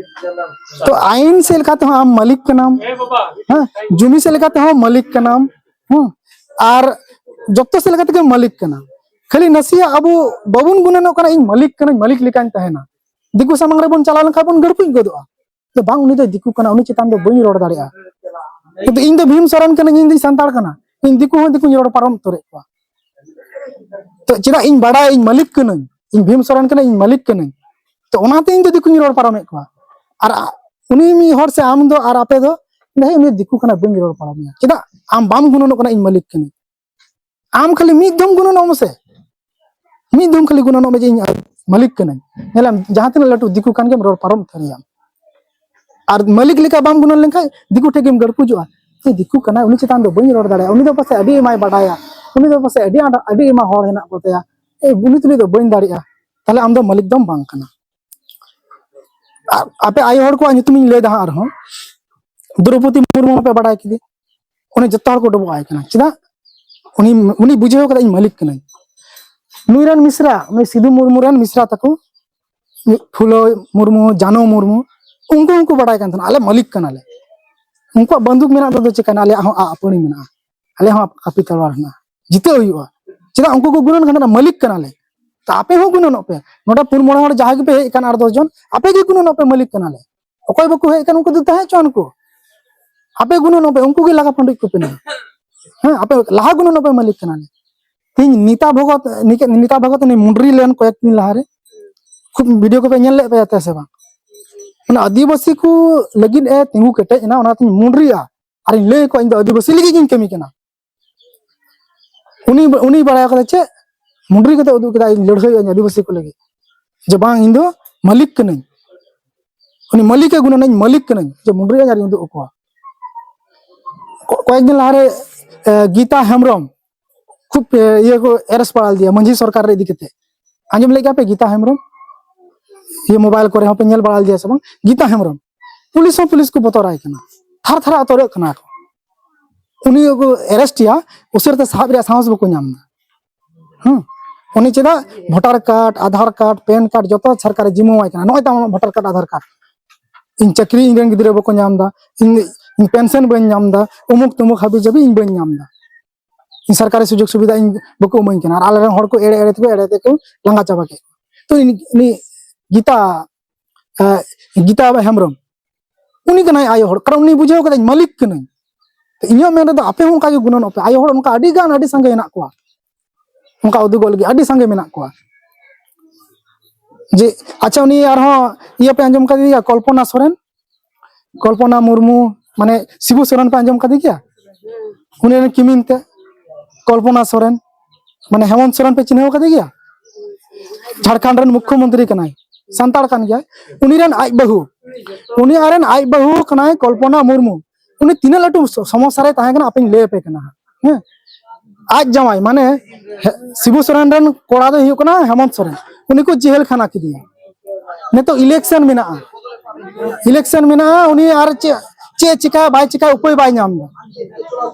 ᱛᱚ ᱟᱭᱤᱱ ᱥᱮᱫ ᱞᱮᱠᱟ ᱛᱮᱦᱚᱸ ᱟᱢ ᱢᱟᱹᱞᱤᱠ ᱠᱟᱱᱟᱢ, ᱦᱮᱸ, ᱡᱩᱢᱤ ᱥᱮᱫ ᱞᱮᱠᱟ ᱛᱮᱦᱚᱸ ᱢᱟᱹᱞᱤᱠ ᱠᱟᱱᱟᱢ, ᱦᱮᱸ, ᱟᱨ ᱡᱚᱛᱚ ᱥᱮᱫ ᱞᱮᱠᱟ ᱛᱮᱜᱮ ᱢᱟᱹᱞᱤᱠ ᱠᱟᱱᱟᱢ᱾ ᱠᱷᱟᱹᱞᱤ ᱱᱟᱥᱮᱭᱟᱜ ᱟᱵᱚ ᱵᱟᱵᱚᱱ ᱜᱩᱱᱟᱹᱱᱚᱜ ᱠᱟᱱᱟ, ᱤᱧ ᱢᱟᱹᱞᱤᱠ ᱠᱟᱹᱱᱟᱹᱧ, ᱢᱟᱹᱞᱤᱠ ᱞᱮᱠᱟᱧ ᱛᱟᱦᱮᱱᱟ᱾ ᱫᱤᱠᱩ ᱥᱟᱢᱟᱝ ᱨᱮᱵᱚᱱ ᱪᱟᱞᱟᱣ ᱞᱮᱱᱠᱷᱟᱱ ᱵᱚᱱ ᱜᱟᱹᱲᱯᱩᱡ ᱜᱚᱫᱚᱜᱼᱟ᱾ ᱫᱚ ᱵᱟᱝ, ᱩᱱᱤ ᱫᱚᱭ ᱫᱤᱠᱩ ᱠᱟᱱᱟ, ᱩᱱᱤ ᱪᱮᱛᱟᱱ ᱫᱚ ᱵᱟᱹᱧ ᱨᱚᱲ ᱫᱟᱲᱮᱭᱟᱜᱼᱟ᱾ ᱠᱤᱱᱛᱩ ᱤᱧ ᱫᱚ ᱵᱷᱤᱢ ᱥᱚᱨᱮᱱ ᱠᱟᱹᱱᱟᱹᱧ, ᱤᱧ ᱫᱚᱧ ᱥᱟᱱᱛᱟᱲ ᱠᱟᱱᱟ, ᱤᱧ ᱫᱤᱠᱩ ᱦᱚᱸ ᱫᱤᱠᱩᱧ ᱨᱚᱲ ᱯᱟᱨᱚᱢ ᱩᱛᱟᱹᱨᱮᱫ ᱠᱚᱣᱟ᱾ ᱛᱚ ᱪᱮᱫᱟᱜ? ᱤᱧ ᱵᱟᱲᱟᱭᱟ ᱤᱧ ᱢᱟᱹᱞᱤᱠ ᱠᱟᱹᱱᱟᱹᱧ, ᱤᱧ ᱵᱷᱤᱢ ᱥᱚᱨᱮᱱ ᱠᱟᱹᱱᱟᱹᱧ, ᱤᱧ ᱢᱟᱹᱞᱤᱠ ᱠᱟᱹᱱᱟᱹᱧ᱾ ᱛᱚ ᱚᱱᱟᱛᱮ ᱤᱧ ᱫᱚ ᱫᱤᱠᱩᱧ ᱨᱚᱲ ᱯᱟᱨᱚᱢᱮᱫ ᱠᱚᱣᱟ᱾ ᱟᱨ ᱩᱱᱤ ᱢᱤᱫ ᱦᱚᱲ ᱥᱮ ᱟᱢ ᱫᱚ ᱟᱨ ᱟᱯᱮ ᱫᱚ, ᱦᱮᱸ, ᱩᱱᱤ ᱫᱤᱠᱩ ᱠᱟᱱᱟ, ᱵᱟᱹᱧ ᱨᱚᱲ ᱯᱟᱨᱚᱢᱮᱭᱟ᱾ ᱪᱮᱫᱟᱜ? ᱟᱢ ᱵᱟᱢ ᱜᱩᱱᱟᱹᱱᱚᱜ ᱠᱟᱱᱟ ᱤᱧ ᱢᱟᱹᱞᱤᱠ ᱠᱟᱹᱱᱟᱹᱧ᱾ ᱟᱢ ᱠᱷᱟᱹᱞᱤ ᱢᱤᱫ ᱫᱷᱚᱢ ᱜᱩᱱᱟᱹᱱᱚᱜ ᱢᱮᱥᱮ, ᱢᱤᱫ ᱫᱷᱚᱢ ᱠᱷᱟᱹᱞᱤ ᱜᱩᱱᱟᱹᱱᱚᱜ ᱢᱮ ᱡᱮ ᱤᱧ ᱢᱟᱹᱞᱤᱠ ᱠᱟᱹᱱᱟᱹᱧ᱾ ᱧᱮᱞᱟᱢ, ᱡᱟᱦᱟᱸ ᱛᱤᱱᱟᱹᱜ ᱞᱟᱹᱴᱩ ᱫᱤᱠᱩ ᱠᱟᱱ ᱜᱮᱢ, ᱨᱚᱲ ᱯᱟᱨᱚᱢ ᱩᱛᱟᱹᱨᱮᱭᱟᱢ᱾ ᱟᱨ ᱢᱟᱹᱞᱤᱠ ᱞᱮᱠᱟ ᱵᱟᱢ ᱜᱩᱱᱟᱹᱱ ᱞᱮᱱᱠᱷᱟᱱ ᱫᱤᱠᱩ ᱴᱷᱮᱱ ᱜᱮᱢ ᱜᱟᱹᱲᱯᱩᱡᱚᱜᱼᱟ᱾ ᱩᱱᱤ ᱫᱤᱠᱩ ᱠᱟᱱᱟᱭ, ᱩᱱᱤ ᱪᱮᱛᱟᱱ ᱫᱚ ᱵᱟᱹᱧ ᱨᱚᱲ ᱫᱟᱲᱮᱭᱟᱜᱼᱟ, ᱩᱱᱤ ᱫᱚ ᱯᱟᱥᱮᱡ ᱟᱹᱰᱤ ᱮᱢᱟᱭ ᱵᱟᱰᱟᱭᱟ, ᱩᱱᱤ ᱫᱚ ᱯᱟᱥᱮᱡ ᱟᱹᱰᱤ ᱟᱸᱴ, ᱟᱹᱰᱤ ᱮᱢᱟ ᱦᱚᱲ ᱦᱮᱱᱟᱜ ᱠᱚᱛᱟᱭᱟ, ᱮ, ᱩᱱᱤ ᱛᱩᱞᱩᱡ ᱫᱚ ᱵᱟᱹᱧ ᱫᱟᱲᱮᱭᱟᱜᱼᱟ᱾ ᱛᱟᱦᱞᱮ ᱟᱢ ᱫᱚ ᱢᱟᱹᱞᱤᱠ ᱫᱚᱢ ᱵᱟᱝ ᱠᱟᱱᱟ᱾ ᱟᱨ ᱟᱯᱮ ᱟᱭᱳ ᱦᱚᱲ ᱠᱚᱣᱟᱜ ᱧᱩᱛᱩᱢᱤᱧ ᱞᱟᱹᱭ ᱫᱟ ᱦᱟᱸᱜ ᱟᱨᱦᱚᱸ, ᱫᱨᱚᱯᱚᱫᱤ ᱢᱩᱨᱢᱩ ᱯᱮ ᱵᱟᱰᱟᱭ ᱠᱮᱫᱮ, ᱩᱱᱤ ᱡᱚᱛᱚ ᱦᱚᱲ ᱠᱚ ᱰᱚᱵᱚᱜ ᱟᱭ ᱠᱟᱱᱟ᱾ ᱪᱮᱫᱟᱜ? ᱩᱱᱤ, ᱩᱱᱤ ᱵᱩᱡᱷᱟᱹᱣ ᱠᱟᱫᱟ ᱤᱧ ᱢᱟᱹᱞᱤᱠ ᱠᱟᱹᱱᱟᱹᱧ᱾ ᱱᱩᱭ ᱨᱮᱱ ᱢᱤᱥᱨᱟ, ᱩᱱᱤ ᱥᱤᱫᱩ ᱢᱩᱨᱢᱩ ᱨᱮᱱ ᱢᱤᱥᱨᱟ ᱛᱟᱠᱚ, ᱯᱷᱩᱞᱳ ᱢᱩᱨᱢᱩ, ᱡᱟᱱᱚ ᱢᱩᱨᱢᱩ, ᱩᱱᱠᱩ ᱦᱚᱸᱠᱚ ᱵᱟᱰᱟᱭ ᱠᱟᱱ ᱛᱟᱦᱮᱱᱟ ᱟᱞᱮ ᱢᱟᱹᱞᱤᱠ ᱠᱟᱱᱟᱞᱮ᱾ ᱩᱱᱠᱩᱣᱟᱜ ᱵᱟᱱᱫᱩᱠ ᱢᱮᱱᱟᱜ ᱫᱚ, ᱫᱚ ᱪᱮᱠᱟᱭᱱᱟ? ᱟᱞᱮᱭᱟᱜ ᱦᱚᱸ ᱟᱜ ᱟᱹᱯᱟᱹᱲᱤ ᱢᱮᱱᱟᱜᱼᱟ, ᱟᱞᱮ ᱦᱚᱸ ᱠᱟᱹᱯᱤ ᱛᱟᱞᱣᱟᱨ ᱦᱮᱱᱟᱜᱼᱟ, ᱡᱤᱛᱟᱹᱣ ᱦᱩᱭᱩᱜᱼᱟ᱾ ᱪᱮᱫᱟᱜ? ᱩᱱᱠᱩ ᱠᱚ ᱜᱩᱱᱟᱹᱱ ᱠᱟᱱ ᱛᱟᱦᱮᱱᱟ ᱢᱟᱹᱞᱤᱠ ᱠᱟᱱᱟᱞᱮ᱾ ᱛᱚ ᱟᱯᱮ ᱦᱚᱸ ᱜᱩᱱᱟᱹᱱᱚᱜ ᱯᱮ, ᱱᱚᱰᱮ ᱯᱩᱱ ᱢᱚᱬᱮ ᱦᱚᱲ ᱡᱟᱦᱟᱸᱭ ᱜᱮᱯᱮ ᱦᱮᱡ ᱟᱠᱟᱱ, ᱟᱴ ᱫᱚᱥ ᱡᱚᱱ, ᱟᱯᱮ ᱜᱮ ᱜᱩᱱᱟᱹᱱᱚᱜ ᱯᱮ, ᱢᱟᱹᱞᱤᱠ ᱠᱟᱱᱟᱞᱮ᱾ ᱚᱠᱚᱭ ᱵᱟᱠᱚ ᱦᱮᱡ ᱠᱟᱱ ᱩᱱᱠᱩ ᱫᱚ ᱛᱟᱦᱮᱸ ᱦᱚᱪᱚᱣᱟᱱ ᱠᱚ᱾ ᱟᱯᱮ ᱜᱩᱱᱟᱹᱱᱚᱜ ᱯᱮ, ᱩᱱᱠᱩ ᱜᱮ ᱞᱟᱜᱟ ᱯᱟᱹᱰᱩᱡ ᱠᱚᱯᱮ ᱱᱟ᱾ ᱦᱮᱸ, ᱟᱯᱮ ᱞᱟᱦᱟ ᱜᱩᱱᱟᱹᱱᱚᱜ ᱯᱮ, ᱢᱟᱹᱞᱤᱠ ᱠᱟᱱᱟ᱾ ᱛᱤᱦᱤᱧ ᱱᱤᱛᱟ ᱵᱷᱚᱜᱚᱛ, ᱱᱤᱠᱟ-, ᱱᱤᱛᱟ ᱵᱷᱚᱜᱚᱛ ᱩᱱᱤ ᱢᱩᱰᱨᱤ ᱞᱮᱱ ᱠᱚᱭᱮᱠ ᱫᱤᱱ ᱞᱟᱦᱟᱨᱮ, ᱠᱷᱩᱵ ᱵᱷᱤᱰᱤᱭᱳ ᱠᱚᱯᱮ ᱧᱮᱞ ᱞᱮᱫ ᱛᱟᱭᱟ ᱥᱮ ᱵᱟᱝ? ᱚᱱᱟ ᱟᱹᱫᱤᱵᱟᱹᱥᱤ ᱠᱚ ᱞᱟᱹᱜᱤᱫ ᱮ ᱛᱤᱸᱜᱩ ᱠᱮᱴᱮᱡ ᱮᱱᱟ, ᱚᱱᱟᱛᱤᱧ ᱢᱩᱰᱨᱤᱭᱟ᱾ ᱟᱨᱤᱧ ᱞᱟᱹᱭ ᱟᱠᱚᱣᱟ, ᱤᱧ ᱫᱚ ᱟᱹᱫᱤᱵᱟᱹᱥᱤ ᱞᱟᱹᱜᱤᱫ ᱜᱤᱧ ᱠᱟᱹᱢᱤ ᱠᱟᱱᱟ᱾ ᱩᱱᱤ, ᱩᱱᱤ ᱵᱟᱲᱟᱭ ᱠᱟᱫᱟ ᱪᱮᱫ? ᱢᱩᱰᱨᱤ ᱠᱟᱛᱮ ᱩᱫᱩᱜ ᱠᱮᱫᱟ, ᱤᱧ ᱞᱟᱹᱲᱦᱟᱹᱭᱚᱜᱼᱟᱹᱧ ᱟᱹᱫᱤᱵᱟᱹᱥᱤ ᱠᱚ ᱞᱟᱹᱜᱤᱫ, ᱡᱮ ᱵᱟᱝ, ᱤᱧ ᱫᱚ ᱢᱟᱹᱞᱤᱠ ᱠᱟᱹᱱᱟᱹᱧ᱾ ᱩᱱᱤ ᱢᱟᱹᱞᱤᱠ ᱮ ᱜᱩᱱᱟᱹᱱᱟᱹᱧ, ᱢᱟᱹᱞᱤᱠ ᱠᱟᱹᱱᱟᱹᱧ, ᱡᱮ ᱢᱩᱰᱨᱤ ᱟᱹᱧ ᱟᱨᱤᱧ ᱩᱫᱩᱜ ᱟᱠᱚᱣᱟ᱾ ᱠᱚ-, ᱠᱚᱭᱮᱠ ᱫᱤᱱ ᱞᱟᱦᱟᱨᱮ, ᱮ, ᱜᱤᱛᱟ ᱦᱮᱢᱵᱨᱚᱢ ᱠᱷᱩᱵ, ᱮ, ᱤᱭᱟᱹ ᱠᱚ arrest ᱵᱟᱲᱟ ᱞᱮᱫᱮᱭᱟ ᱢᱟᱹᱡᱷᱤ ᱥᱚᱨᱠᱟᱨ ᱨᱮ ᱤᱫᱤ ᱠᱟᱛᱮ᱾ ᱟᱸᱡᱚᱢ ᱞᱮᱫ ᱜᱮᱭᱟ ᱯᱮ ᱜᱤᱛᱟ ᱦᱮᱢᱵᱨᱚᱢ? ᱤᱭᱟᱹ, ᱢᱳᱵᱟᱭᱤᱞ ᱠᱚᱨᱮ ᱦᱚᱸᱯᱮ ᱧᱮᱞ ᱵᱟᱲᱟ ᱞᱮᱫᱮᱭᱟ ᱥᱮ ᱵᱟᱝ? ᱜᱤᱛᱟ ᱦᱮᱢᱵᱨᱚᱢ᱾ ᱯᱩᱞᱤᱥ ᱦᱚᱸ ᱯᱩᱞᱤᱥ ᱠᱚ ᱵᱚᱛᱚᱨᱟᱭ ᱠᱟᱱᱟ, ᱛᱷᱟᱨ ᱛᱷᱟᱨ ᱟᱛᱚᱨᱚᱜ ᱠᱟᱱᱟ ᱠᱚ᱾ ᱩᱱᱤ ᱠᱚ arrest ᱮᱭᱟ, ᱩᱥᱟᱹᱨᱟ ᱛᱮ ᱥᱟᱦᱟᱵ ᱨᱮᱭᱟᱜ ᱥᱟᱦᱚᱥ ᱵᱟᱠᱚ ᱧᱟᱢ ᱮᱫᱟ᱾ ᱦᱮᱸ, ᱩᱱᱤ ᱪᱮᱫᱟᱜ voter card, Aadhaar card, PAN card ᱡᱚᱛᱚ ᱥᱚᱨᱠᱟᱨᱮ ᱡᱤᱢᱟᱹᱣᱟᱭ ᱠᱟᱱᱟ? ᱱᱚᱜᱼᱚᱭ ᱛᱟᱢ ᱟᱢᱟᱜ voter card, Aadhaar card, ᱤᱧ ᱪᱟᱹᱠᱨᱤ ᱤᱧ ᱨᱮᱱ ᱜᱤᱫᱽᱨᱟᱹ ᱵᱟᱠᱚ ᱧᱟᱢ ᱮᱫᱟ, ᱤᱧ, ᱤᱧ pension ᱵᱟᱹᱧ ᱧᱟᱢ ᱮᱫᱟ, ᱩᱢᱩᱠ ᱛᱩᱢᱩᱠ ᱦᱟᱹᱵᱤ ᱡᱟᱹᱵᱤ ᱤᱧ ᱵᱟᱹᱧ ᱧᱟᱢ ᱮᱫᱟ, ᱤᱧ ᱥᱚᱨᱠᱟᱨᱤ ᱥᱩᱡᱳᱜᱽ ᱥᱩᱵᱤᱫᱷᱟ ᱤᱧ ᱵᱟᱠᱚ ᱤᱢᱟᱹᱧ ᱠᱟᱱᱟ, ᱟᱨ ᱟᱞᱮ ᱨᱮᱱ ᱦᱚᱲ ᱠᱚ ᱮᱲᱮ ᱮᱲᱮ ᱛᱮᱠᱚ, ᱮᱲᱮ ᱛᱮᱠᱚ ᱞᱟᱸᱜᱟ ᱪᱟᱵᱟ ᱠᱮᱫ ᱠᱚᱣᱟ᱾ ᱛᱚ ᱩᱱᱤ, ᱩᱱᱤ ᱜᱤᱛᱟ, ᱮ, ᱜᱤᱛᱟ ᱦᱮᱢᱵᱨᱚᱢ, ᱩᱱᱤ ᱠᱟᱱᱟᱭ ᱟᱭᱳ ᱦᱚᱲ, ᱠᱟᱨᱚᱱ ᱩᱱᱤ ᱵᱩᱡᱷᱟᱹᱣ ᱠᱟᱫᱟᱭ ᱢᱟᱹᱞᱤᱠ ᱠᱟᱹᱱᱟᱹᱧ᱾ ᱛᱚ ᱤᱧᱟᱹᱜ ᱢᱮᱱ ᱨᱮᱫᱚ ᱟᱯᱮ ᱦᱚᱸ ᱚᱱᱠᱟ ᱜᱮ ᱜᱩᱱᱟᱹᱱᱚᱜ ᱯᱮ᱾ ᱟᱭᱳ ᱦᱚᱲ ᱚᱱᱠᱟ ᱟᱹᱰᱤ ᱜᱟᱱ, ᱟᱹᱰᱤ ᱥᱟᱸᱜᱮ ᱦᱮᱱᱟᱜ ᱠᱚᱣᱟ, ᱚᱱᱠᱟ ᱩᱫᱩᱜᱚᱜ ᱞᱟᱹᱜᱤᱫ ᱟᱹᱰᱤ ᱥᱟᱸᱜᱮ ᱢᱮᱱᱟᱜ ᱠᱚᱣᱟ᱾ ᱡᱮ, ᱟᱪᱪᱷᱟ, ᱩᱱᱤ ᱟᱨᱦᱚᱸ ᱤᱭᱟᱹ ᱯᱮ ᱟᱸᱡᱚᱢ ᱠᱟᱫᱮᱭᱟ, ᱠᱚᱞᱯᱚᱱᱟ ᱥᱚᱨᱮᱱ? ᱠᱚᱞᱯᱚᱱᱟ ᱢᱩᱨᱢᱩ, ᱢᱟᱱᱮ ᱥᱤᱵᱩ ᱥᱚᱨᱮᱱ ᱯᱮ ᱟᱸᱡᱚᱢ ᱠᱟᱫᱮ ᱜᱮᱭᱟ? ᱩᱱᱤ ᱨᱮᱱ ᱠᱤᱢᱤᱱ ᱛᱮ ᱠᱚᱞᱯᱚᱱᱟ ᱥᱚᱨᱮᱱ, ᱢᱟᱱᱮ ᱦᱮᱢᱚᱱᱛ ᱥᱚᱨᱮᱱ ᱯᱮ ᱪᱤᱱᱦᱟᱹᱣ ᱠᱟᱫᱮ ᱜᱮᱭᱟ? ᱡᱷᱟᱲᱠᱷᱚᱸᱰ ᱨᱮᱱ ᱢᱩᱠᱠᱷᱚ ᱢᱚᱱᱛᱨᱤ ᱠᱟᱱᱟᱭ, ᱥᱟᱱᱛᱟᱲ ᱠᱟᱱ ᱜᱮᱭᱟᱭ᱾ ᱩᱱᱤ ᱨᱮᱱ ᱟᱡ ᱵᱟᱹᱦᱩ, ᱩᱱᱤ ᱟᱡ ᱨᱮᱱ ᱟᱡ ᱵᱟᱹᱦᱩ ᱠᱟᱱᱟᱭ ᱠᱚᱞᱯᱚᱱᱟ ᱢᱩᱨᱢᱩ᱾ ᱩᱱᱤ ᱛᱤᱱᱟᱹᱜ ᱞᱟᱹᱴᱩ ᱥᱚ-, ᱥᱚᱢᱚᱥᱥᱟ ᱨᱮ ᱛᱟᱦᱮᱸ ᱠᱟᱱᱟ, ᱟᱯᱮᱧ ᱞᱟᱹᱭ ᱟᱯᱮ ᱠᱟᱱᱟ ᱦᱟᱸᱜ᱾ ᱦᱮᱸ, ᱟᱡ ᱡᱟᱶᱟᱭ ᱢᱟᱱᱮ ᱦᱮ-, ᱥᱤᱵᱩ ᱥᱚᱨᱮᱱ ᱨᱮᱱ ᱠᱚᱲᱟ ᱫᱚᱭ ᱦᱩᱭᱩᱜ ᱠᱟᱱᱟ ᱦᱮᱢᱚᱱᱛ ᱥᱚᱨᱮᱱ᱾ ᱩᱱᱤ ᱠᱚ ᱡᱮᱦᱮᱞ ᱠᱷᱟᱱᱟ ᱠᱮᱫᱮᱭᱟ᱾ ᱱᱤᱛᱚᱜ election ᱢᱮᱱᱟᱜᱼᱟ, election ᱢᱮᱱᱟᱜᱼᱟ᱾ ᱩᱱᱤ ᱟᱨ ᱪᱮᱫ, ᱪᱮᱫ ᱪᱤᱠᱟ ᱵᱟᱭ ᱪᱤᱠᱟ, ᱩᱯᱟᱹᱭ ᱵᱟᱭ ᱧᱟᱢ ᱮᱫᱟ᱾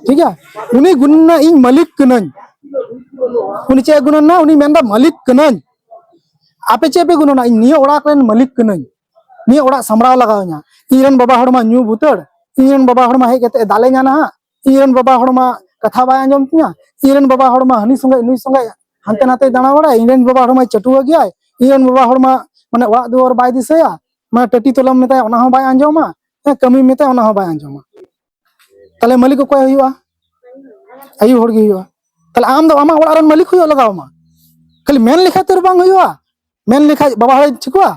ᱴᱷᱤᱠ ᱜᱮᱭᱟ, ᱩᱱᱤ ᱜᱩᱱᱟᱹᱱᱟ ᱤᱧ ᱢᱟᱹᱞᱤᱠ ᱠᱟᱹᱱᱟᱹᱧ᱾ ᱩᱱᱤ ᱪᱮᱫ ᱮ ᱜᱩᱱᱟᱹᱱᱟ? ᱩᱱᱤ ᱢᱮᱱᱫᱟ ᱢᱟᱹᱞᱤᱠ ᱠᱟᱹᱱᱟᱹᱧ᱾ ᱟᱯᱮ ᱪᱮᱫ ᱯᱮ ᱜᱩᱱᱟᱹᱱᱟ? ᱤᱧ ᱱᱤᱭᱟᱹ ᱚᱲᱟᱜ ᱨᱮᱱ ᱢᱟᱹᱞᱤᱠ ᱠᱟᱹᱱᱟᱹᱧ, ᱱᱤᱭᱟᱹ ᱚᱲᱟᱜ ᱥᱟᱢᱵᱲᱟᱣ ᱞᱟᱜᱟᱣ ᱤᱧᱟ᱾ ᱤᱧ ᱨᱮᱱ ᱵᱟᱵᱟ ᱦᱚᱲ ᱢᱟ ᱧᱩ ᱵᱩᱛᱟᱹᱲ, ᱤᱧ ᱨᱮᱱ ᱵᱟᱵᱟ ᱦᱚᱲ ᱢᱟ ᱦᱮᱡ ᱠᱟᱛᱮ ᱫᱟᱞᱮᱧᱟ ᱱᱟᱦᱟᱜ, ᱤᱧ ᱨᱮᱱ ᱵᱟᱵᱟ ᱦᱚᱲ ᱢᱟ ᱠᱟᱛᱷᱟ ᱵᱟᱭ ᱟᱸᱡᱚᱢ ᱛᱤᱧᱟ, ᱤᱧ ᱨᱮᱱ ᱵᱟᱵᱟ ᱦᱚᱲ ᱢᱟ ᱦᱟᱹᱱᱤ ᱥᱚᱸᱜᱮ ᱱᱩᱭ ᱥᱚᱸᱜᱮ ᱦᱟᱱᱛᱮ ᱱᱟᱛᱮᱭ ᱫᱟᱬᱟ ᱵᱟᱲᱟᱭᱟ, ᱤᱧ ᱨᱮᱱ ᱵᱟᱵᱟ ᱦᱚᱲ ᱢᱟᱭ ᱪᱟᱹᱴᱩᱣᱟᱹ ᱜᱮᱭᱟᱭ, ᱤᱧ ᱨᱮᱱ ᱵᱟᱵᱟ ᱦᱚᱲ ᱢᱟ ᱢᱟᱱᱮ ᱚᱲᱟᱜ ᱫᱩᱣᱟᱹᱨ ᱵᱟᱭ ᱫᱤᱥᱟᱹᱭᱟ, ᱢᱟᱱᱮ ᱴᱟᱹᱴᱤ ᱛᱚᱞᱚᱢ ᱢᱮᱛᱟᱭᱟ, ᱚᱱᱟ ᱦᱚᱸ ᱵᱟᱭ ᱟᱸᱡᱚᱢᱟ᱾ ᱦᱮᱸ, ᱠᱟᱹᱢᱤ ᱢᱮᱛᱟᱭᱟ, ᱚᱱᱟ ᱦᱚᱸ ᱵᱟᱭ ᱟᱸᱡᱚᱢᱟ᱾ ᱛᱟᱦᱞᱮ ᱢᱟᱹᱞᱤᱠ ᱚᱠᱚᱭ ᱦᱩᱭᱩᱜᱼᱟ? ᱟᱭᱩ ᱦᱚᱲ ᱜᱮ ᱦᱩᱭᱩᱜᱼᱟ᱾ ᱛᱟᱦᱞᱮ ᱟᱢ ᱫᱚ ᱟᱢᱟᱜ ᱚᱲᱟᱜ ᱨᱮᱱ ᱢᱟᱹᱞᱤᱠ ᱦᱩᱭᱩᱜ ᱞᱟᱜᱟᱣ ᱟᱢᱟ᱾ ᱠᱷᱟᱹᱞᱤ ᱢᱮᱱ ᱞᱮᱠᱷᱟᱡ ᱛᱚ ᱟᱨ ᱵᱟᱝ ᱦᱩᱭᱩᱜᱼᱟ᱾ ᱢᱮᱱ ᱞᱮᱠᱷᱟᱡ ᱵᱟᱵᱟ ᱦᱚᱲᱮ ᱴᱷᱤᱠᱚᱜᱼᱟ?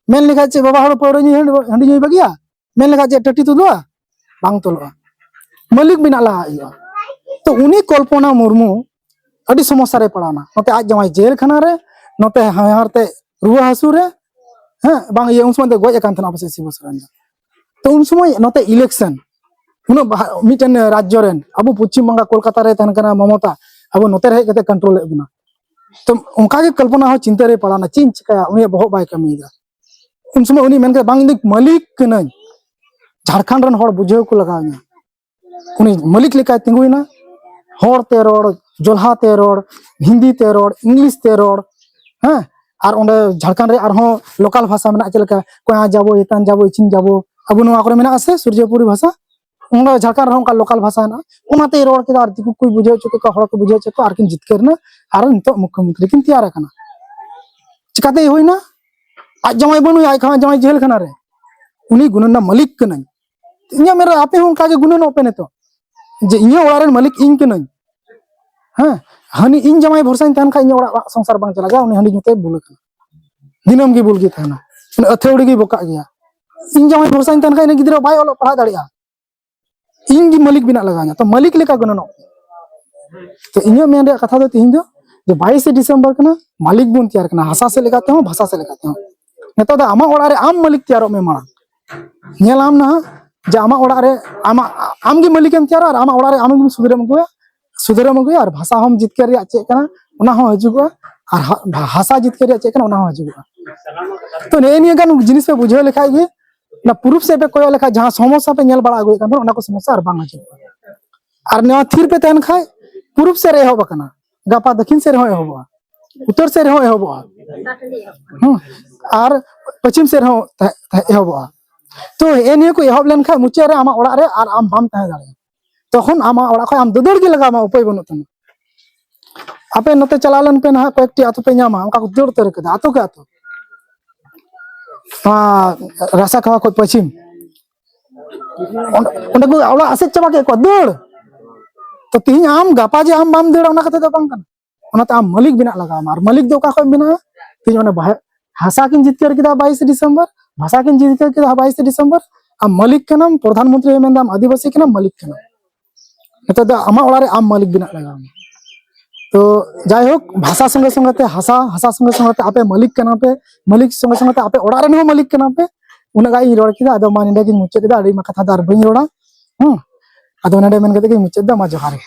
ᱢᱮᱱ ᱞᱮᱠᱷᱟᱡ ᱪᱮᱫ ᱵᱟᱵᱟ ᱦᱚᱲ ᱯᱟᱹᱣᱨᱟᱹ ᱧᱩᱭ, ᱦᱟᱺᱰᱤ ᱧᱩᱭ ᱵᱟᱹᱜᱤᱭᱟ? ᱢᱮᱱ ᱞᱮᱠᱷᱟᱡ ᱪᱮᱫ ᱴᱟᱹᱴᱤ ᱛᱩᱫᱩᱜᱼᱟ? ᱵᱟᱝ ᱛᱚᱞᱚᱜᱼᱟ᱾ ᱢᱟᱹᱞᱤᱠ ᱵᱮᱱᱟᱜ ᱞᱟᱦᱟ ᱦᱩᱭᱩᱜᱼᱟ᱾ ᱛᱚ ᱩᱱᱤ ᱠᱚᱞᱯᱚᱱᱟ ᱢᱩᱨᱢᱩ ᱟᱹᱰᱤ ᱥᱚᱢᱚᱥᱥᱟ ᱨᱮ ᱯᱟᱲᱟᱣᱱᱟ᱾ ᱱᱚᱛᱮ ᱟᱡ ᱡᱟᱶᱟᱭ ᱡᱮᱞ ᱠᱷᱟᱱᱟ ᱨᱮ, ᱱᱚᱛᱮ ᱦᱟᱱᱦᱟᱨ ᱛᱮ ᱨᱩᱣᱟᱹ ᱦᱟᱹᱥᱩ ᱨᱮ, ᱦᱮᱸ, ᱵᱟᱝ ᱤᱭᱟᱹ, ᱩᱱ ᱥᱚᱢᱚᱭ ᱫᱚ ᱜᱚᱡ ᱟᱠᱟᱱ ᱛᱟᱦᱮᱱᱟ ᱯᱟᱥᱮ ᱥᱤᱵᱩ ᱥᱚᱨᱮᱱ ᱫᱚ᱾ ᱛᱚ ᱩᱱ ᱥᱚᱢᱚᱭ ᱱᱚᱛᱮ ᱤᱞᱮᱠᱥᱚᱱ, ᱩᱱᱟᱹᱜ ᱵᱟᱦᱟ-, ᱢᱤᱫᱴᱮᱱ ᱨᱟᱡᱽᱡᱚ ᱨᱮᱱ, ᱟᱵᱚ ᱯᱚᱪᱷᱤᱢ ᱵᱟᱝᱜᱟᱞ, ᱠᱳᱞᱠᱟᱛᱟ ᱨᱮ ᱛᱟᱦᱮᱱ ᱠᱟᱱᱟ ᱢᱚᱢᱚᱛᱟ, ᱟᱵᱚ ᱱᱚᱛᱮ ᱨᱮ ᱦᱮᱡ ᱠᱟᱛᱮ ᱠᱚᱱᱴᱨᱳᱞ ᱮᱫ ᱵᱚᱱᱟ᱾ ᱛᱚ ᱚᱱᱠᱟ ᱜᱮ ᱠᱚᱞᱯᱚᱱᱟ ᱦᱚᱸ ᱪᱤᱱᱛᱟᱹ ᱨᱮ ᱯᱟᱲᱟᱣᱱᱟ, ᱪᱮᱫ ᱤᱧ ᱪᱤᱠᱟᱹᱭᱟ, ᱩᱱᱤᱭᱟᱜ ᱵᱚᱦᱚᱜ ᱵᱟᱭ ᱠᱟᱹᱢᱤᱭᱮᱫᱟ᱾ ᱩᱱ ᱥᱚᱢᱚᱭ ᱩᱱᱤ ᱢᱮᱱ ᱠᱮᱫᱟ, "ᱵᱟᱝ, ᱤᱧ ᱫᱚ ᱢᱟᱹᱞᱤᱠ ᱠᱟᱹᱱᱟᱹᱧ, ᱡᱷᱟᱲᱠᱷᱚᱸᱰ ᱨᱮᱱ ᱦᱚᱲ ᱵᱩᱡᱷᱟᱹᱣ ᱠᱚ ᱞᱟᱜᱟᱣ ᱤᱧᱟ, ᱩᱱᱤ ᱢᱟᱹᱞᱤᱠ ᱞᱮᱠᱟᱭ ᱛᱤᱸᱜᱩᱭᱮᱱᱟ, ᱦᱚᱲ ᱛᱮ ᱨᱚᱲ, ᱡᱚᱞᱦᱟ ᱛᱮ ᱨᱚᱲ, ᱦᱤᱱᱫᱤ ᱛᱮ ᱨᱚᱲ, ᱤᱝᱞᱤᱥ ᱛᱮ ᱨᱚᱲ, ᱦᱮᱸ, ᱟᱨ ᱚᱸᱰᱮ ᱡᱷᱟᱲᱠᱷᱚᱸᱰ ᱨᱮ ᱟᱨᱦᱚᱸ ᱞᱳᱠᱟᱞ ᱵᱷᱟᱥᱟ ᱢᱮᱱᱟᱜᱼᱟ, ᱪᱮᱫ ᱞᱮᱠᱟ ᱠᱚᱭᱟ ᱡᱟᱵᱚ, ᱦᱤᱛᱟᱱ ᱡᱟᱵᱚ, ᱤᱪᱤᱱ ᱡᱟᱵᱚ, ᱟᱵᱚ ᱱᱚᱣᱟ ᱠᱚᱨᱮ ᱢᱮᱱᱟᱜᱼᱟ ᱥᱮ ᱥᱩᱨᱡᱚᱯᱩᱨᱤ ᱵᱷᱟᱥᱟ, ᱚᱱᱟ ᱡᱷᱟᱲᱠᱷᱚᱸᱰ ᱨᱮᱦᱚᱸ ᱚᱱᱠᱟ ᱞᱳᱠᱟᱞ ᱵᱷᱟᱥᱟ ᱦᱮᱱᱟᱜᱼᱟ, ᱚᱱᱟᱛᱮᱭ ᱨᱚᱲ ᱠᱮᱫᱟ ᱟᱨ ᱫᱤᱠᱩ ᱠᱚᱭ ᱵᱩᱡᱷᱟᱹᱣ ᱦᱚᱪᱚ ᱠᱮᱫ ᱠᱚᱣᱟ, ᱦᱚᱲ ᱠᱚ ᱵᱩᱡᱷᱟᱹᱣ ᱦᱚᱪᱚ ᱠᱚᱣᱟ, ᱟᱨᱠᱤᱱ ᱡᱤᱛᱠᱟᱹᱨ ᱮᱱᱟ ᱟᱨ ᱱᱤᱛᱚᱜ ᱢᱩᱠᱷᱭᱚᱢᱚᱱᱛᱨᱤ ᱠᱤᱱ ᱛᱮᱭᱟᱨ ᱟᱠᱟᱱᱟ᱾ ᱪᱤᱠᱟᱛᱮᱭ ᱦᱩᱭᱱᱟ? ᱟᱡ ᱡᱟᱶᱟᱭ ᱵᱟᱹᱱᱩᱭᱟ, ᱟᱡ ᱠᱷᱟᱱ ᱡᱟᱶᱟᱭ ᱡᱮᱞ ᱠᱷᱟᱱᱟ ᱨᱮ, ᱩᱱᱤ ᱜᱩᱱᱟᱹᱱ ᱨᱮᱱᱟᱜ ᱢᱟᱹᱞᱤᱠ ᱠᱟᱹᱱᱟᱹᱧ᱾ ᱤᱧᱟᱹᱜ ᱢᱮᱱ ᱨᱮ ᱟᱯᱮ ᱦᱚᱸ ᱚᱱᱠᱟ ᱜᱮ ᱜᱩᱱᱟᱹᱱᱚᱜ ᱯᱮ ᱱᱤᱛᱚᱜ, ᱡᱮ ᱤᱧᱟᱹᱜ ᱚᱲᱟᱜ ᱨᱮᱱ ᱢᱟᱹᱞᱤᱠ ᱤᱧ ᱠᱟᱹᱱᱟᱹᱧ᱾ ᱦᱮᱸ, ᱦᱟᱹᱱᱤ ᱤᱧ ᱡᱟᱶᱟᱭ ᱵᱷᱚᱨᱥᱟᱧ ᱛᱟᱦᱮᱱ ᱠᱷᱟᱱ ᱤᱧᱟᱹᱜ ᱚᱲᱟᱜ, ᱚᱲᱟᱜ ᱥᱚᱝᱥᱟᱨ ᱵᱟᱝ ᱪᱟᱞᱟᱜᱼᱟ, ᱩᱱᱤ ᱦᱟᱺᱰᱤ ᱧᱩ ᱛᱮ ᱵᱩᱞ ᱟᱠᱟᱱᱟ, ᱫᱤᱱᱟᱹᱢ ᱜᱮ ᱵᱩᱞ ᱜᱮ ᱛᱟᱦᱮᱱᱟ, ᱩᱱᱤ ᱟᱹᱛᱷᱟᱹᱣᱲᱤ ᱜᱮ ᱵᱚᱠᱟᱜ ᱜᱮᱭᱟ᱾ ᱤᱧ ᱡᱟᱶᱟᱭ ᱵᱷᱚᱨᱥᱟᱧ ᱛᱟᱦᱮᱱ ᱠᱷᱟᱱ ᱤᱧ ᱜᱤᱫᱽᱨᱟᱹ ᱵᱟᱭ ᱚᱞᱚᱜ ᱯᱟᱲᱦᱟᱣ ᱫᱟᱲᱮᱭᱟᱜᱼᱟ᱾ ᱤᱧ ᱜᱮ ᱢᱟᱹᱞᱤᱠ ᱵᱮᱱᱟᱜ ᱞᱟᱜᱟᱣ ᱤᱧᱟ᱾ ᱛᱚ ᱢᱟᱹᱞᱤᱠ ᱞᱮᱠᱟ ᱜᱩᱱᱟᱹᱱᱚᱜ ᱯᱮ᱾ ᱛᱚ ᱤᱧᱟᱹᱜ ᱢᱮᱱ ᱨᱮᱭᱟᱜ ᱠᱟᱛᱷᱟ ᱫᱚ ᱛᱤᱦᱤᱧ ᱫᱚ ᱡᱮ ᱵᱟᱭᱤᱥᱮ ᱰᱤᱥᱮᱢᱵᱚᱨ ᱠᱟᱱᱟ, ᱢᱟᱹᱞᱤᱠ ᱵᱚᱱ ᱛᱮᱭᱟᱨ ᱠᱟᱱᱟ, ᱦᱟᱥᱟ ᱥᱮᱫ ᱞᱮᱠᱟ ᱛᱮᱦᱚᱸ, ᱵᱷᱟᱥᱟ ᱥᱮᱫ ᱞᱮᱠᱟ ᱛᱮᱦᱚᱸ᱾ ᱱᱤᱛᱚᱜ ᱫᱚ ᱟᱢᱟᱜ ᱚᱲᱟᱜ ᱨᱮ ᱟᱢ ᱢᱟᱹᱞᱤᱠ ᱛᱮᱭᱟᱨᱚᱜ ᱢᱮ ᱢᱟᱲᱟᱝ᱾ ᱧᱮᱞ ᱟᱢ ᱱᱟᱦᱟᱜ ᱡᱮ ᱟᱢᱟᱜ ᱚᱲᱟᱜ ᱨᱮ ᱟᱢᱟᱜ, ᱟᱢ ᱜᱮ ᱢᱟᱹᱞᱤᱠᱮᱢ ᱛᱮᱭᱟᱨᱚᱜᱼᱟ ᱟᱨ ᱟᱢᱟᱜ ᱚᱲᱟᱜ ᱨᱮ ᱟᱢ ᱜᱮᱢ ᱥᱩᱫᱷᱟᱹᱨᱮᱢ ᱟᱹᱜᱩᱭᱟ, ᱥᱩᱫᱷᱟᱹᱨᱮᱢ ᱟᱹᱜᱩᱭᱟ ᱟᱨ ᱵᱷᱟᱥᱟ ᱦᱚᱸᱢ ᱡᱤᱛᱠᱟᱹᱨ ᱨᱮᱭᱟᱜ ᱪᱮᱫ ᱠᱟᱱᱟ ᱚᱱᱟ ᱦᱚᱸ ᱦᱤᱡᱩᱜᱚᱜᱼᱟ, ᱟᱨ ᱦᱟ-, ᱵᱷᱟ-, ᱦᱟᱥᱟ ᱡᱤᱛᱠᱟᱹᱨ ᱨᱮᱭᱟᱜ ᱪᱮᱫ ᱠᱟᱱᱟ ᱚᱱᱟ ᱦᱚᱸ ᱦᱤᱡᱩᱜᱚᱜᱼᱟ᱾ ᱛᱚ ᱱᱮᱜᱼᱮ ᱱᱤᱭᱟᱹ ᱜᱟᱱ ᱡᱤᱱᱤᱥ ᱯᱮ ᱵᱩᱡᱷᱟᱹᱣ ᱞᱮᱠᱷᱟᱡ ᱜᱮ, ᱚᱱᱟ ᱯᱩᱨᱩᱵ ᱥᱮᱫ ᱯᱮ ᱠᱚᱭᱚᱜ ᱞᱮᱠᱷᱟᱡ ᱡᱟᱦᱟᱸ ᱥᱚᱢᱚᱥᱥᱟ ᱯᱮ ᱧᱮᱞ ᱵᱟᱲᱟ ᱟᱹᱜᱩᱭᱮᱫ ᱠᱟᱱ ᱛᱟᱦᱮᱱᱟ, ᱚᱱᱟ ᱠᱚ ᱥᱚᱢᱚᱥᱥᱟ ᱟᱨ ᱵᱟᱝ ᱦᱤᱡᱩᱜᱼᱟ᱾ ᱟᱨ ᱱᱚᱣᱟ ᱛᱷᱤᱨ ᱯᱮ ᱛᱟᱦᱮᱱ ᱠᱷᱟᱡ ᱯᱩᱨᱩᱵ ᱥᱮᱫ ᱨᱮ ᱮᱦᱚᱵ ᱟᱠᱟᱱᱟ, ᱜᱟᱯᱟ ᱫᱚᱠᱷᱤᱱ ᱥᱮᱫ ᱨᱮᱦᱚᱸ ᱮᱦᱚᱵᱚᱜᱼᱟ, ᱩᱛᱛᱚᱨ ᱥᱮᱫ ᱨᱮᱦᱚᱸ ᱮᱦᱚᱵᱚᱜᱼᱟ, ᱦᱮᱸ, ᱟᱨ ᱯᱚᱪᱷᱤᱢ ᱥᱮᱫ ᱨᱮᱦᱚᱸ ᱛᱟᱦᱮᱸ, ᱛᱟᱦᱮᱸ ᱮᱦᱚᱵᱚᱜᱼᱟ᱾ ᱛᱚ ᱦᱮᱸ ᱱᱤᱭᱟᱹ ᱠᱚ ᱮᱦᱚᱵ ᱞᱮᱱᱠᱷᱟᱡ ᱢᱩᱪᱟᱹᱫ ᱨᱮ ᱟᱢᱟᱜ ᱚᱲᱟᱜ ᱨᱮ ᱟᱨ ᱟᱢ ᱵᱟᱢ ᱛᱟᱦᱮᱸ ᱫᱟᱲᱮᱭᱟᱜᱼᱟ᱾ ᱛᱚᱠᱷᱚᱱ ᱟᱢᱟᱜ ᱚᱲᱟᱜ ᱠᱷᱚᱱ ᱟᱢ ᱫᱟᱹᱫᱟᱹᱲ ᱜᱮ ᱞᱟᱜᱟᱣ ᱟᱢᱟ, ᱩᱯᱟᱹᱭ ᱵᱟᱹᱱᱩᱜ ᱛᱟᱢᱟ᱾ ᱟᱯᱮ ᱱᱚᱛᱮ ᱪᱟᱞᱟᱣ ᱞᱮᱱ ᱯᱮ ᱱᱟᱦᱟᱜ, ᱠᱚᱭᱮᱠᱴᱤ ᱟᱹᱛᱩ ᱯᱮ ᱧᱟᱢᱟ, ᱚᱱᱠᱟ ᱠᱚ ᱫᱟᱹᱲ ᱩᱛᱟᱹᱨ ᱠᱟᱫᱟ ᱟᱹᱛᱩ ᱠᱮ ᱟᱹᱛᱩ᱾ ᱱᱚᱣᱟ ᱨᱟᱥᱟ ᱠᱷᱟᱣᱟ ᱠᱷᱚᱡ ᱯᱚᱪᱷᱤᱢ, ᱚᱸᱰᱮ, ᱚᱸᱰᱮ ᱠᱚ ᱚᱲᱟᱜ ᱮᱥᱮᱫ ᱪᱟᱵᱟ ᱠᱮᱫ ᱠᱚᱣᱟ, ᱫᱟᱹᱲ᱾ ᱛᱚ ᱛᱤᱦᱤᱧ ᱟᱢ ᱜᱟᱯᱟ ᱡᱮ ᱟᱢ ᱵᱟᱢ ᱫᱟᱹᱲᱟ, ᱚᱱᱟ ᱠᱟᱛᱷᱟ ᱫᱚ ᱵᱟᱝ ᱠᱟᱱᱟ᱾ ᱚᱱᱟᱛᱮ ᱟᱢ ᱢᱟᱹᱞᱤᱠ ᱵᱮᱱᱟᱜ ᱞᱟᱜᱟᱣ ᱟᱢᱟ᱾ ᱟᱨ ᱢᱟᱹᱞᱤᱠ ᱫᱚ ᱚᱠᱟ ᱠᱷᱚᱡ ᱵᱮᱱᱟᱜᱼᱟ? ᱛᱤᱦᱤᱧ ᱚᱱᱮ ᱵᱟᱦᱮ-, ᱦᱟᱥᱟ ᱠᱤᱱ ᱡᱤᱛᱠᱟᱹᱨ ᱠᱮᱫᱟ ᱵᱟᱭᱤᱥᱮ ᱰᱤᱥᱮᱢᱵᱚᱨ, ᱵᱷᱟᱥᱟ ᱠᱤᱱ ᱡᱤᱛᱠᱟᱹᱨ ᱠᱮᱫᱟ ᱵᱟᱭᱤᱥᱮ ᱰᱤᱥᱮᱢᱵᱚᱨ᱾ ᱟᱢ ᱢᱟᱹᱞᱤᱠ ᱠᱟᱱᱟᱢ, ᱯᱨᱚᱫᱷᱟᱱ ᱢᱚᱱᱛᱨᱤ ᱢᱮᱱᱫᱟᱢ ᱟᱹᱫᱤᱵᱟᱹᱥᱤ ᱠᱟᱱᱟᱢ, ᱢᱟᱹᱞᱤᱠ ᱠᱟᱱᱟᱢ᱾ ᱱᱤᱛᱚᱜ ᱫᱚ ᱟᱢᱟᱜ ᱚᱲᱟᱜ ᱨᱮ ᱟᱢ ᱢᱟᱹᱞᱤᱠ ᱵᱮᱱᱟᱜ ᱞᱟᱜᱟᱣ ᱟᱢᱟ᱾ ᱛᱚ ᱡᱟᱭᱦᱳᱠ, ᱵᱷᱟᱥᱟ ᱥᱚᱸᱜᱮ ᱥᱚᱸᱜᱮ ᱛᱮ ᱦᱟᱥᱟ, ᱦᱟᱥᱟ ᱥᱚᱸᱜᱮ ᱥᱚᱸᱜᱮ ᱛᱮ ᱟᱯᱮ ᱢᱟᱹᱞᱤᱠ ᱠᱟᱱᱟ ᱯᱮ, ᱢᱟᱹᱞᱤᱠ ᱥᱚᱸᱜᱮ ᱥᱚᱸᱜᱮ ᱛᱮ ᱟᱯᱮ ᱚᱲᱟᱜ ᱨᱮᱱ ᱦᱚᱸ ᱢᱟᱹᱞᱤᱠ ᱠᱟᱱᱟ ᱯᱮ᱾ ᱩᱱᱟᱹᱜ ᱜᱟᱱ ᱤᱧ ᱨᱚᱲ ᱠᱮᱫᱟ, ᱟᱫᱚ ᱢᱟ ᱱᱚᱰᱮ ᱜᱤᱧ ᱢᱩᱪᱟᱹᱫ ᱮᱫᱟ, ᱟᱹᱰᱤ ᱢᱟ ᱠᱟᱛᱷᱟ ᱫᱚ ᱟᱨ ᱵᱟᱹᱧ ᱨᱚᱲᱟ᱾ ᱦᱮᱸ, ᱟᱫᱚ ᱱᱚᱰᱮ ᱢᱮᱱ ᱠᱟᱛᱮ ᱜᱤᱧ ᱢᱩᱪᱟᱹᱫ ᱮᱫᱟ, ᱢᱟ ᱡᱚᱦᱟᱨ ᱜᱮ᱾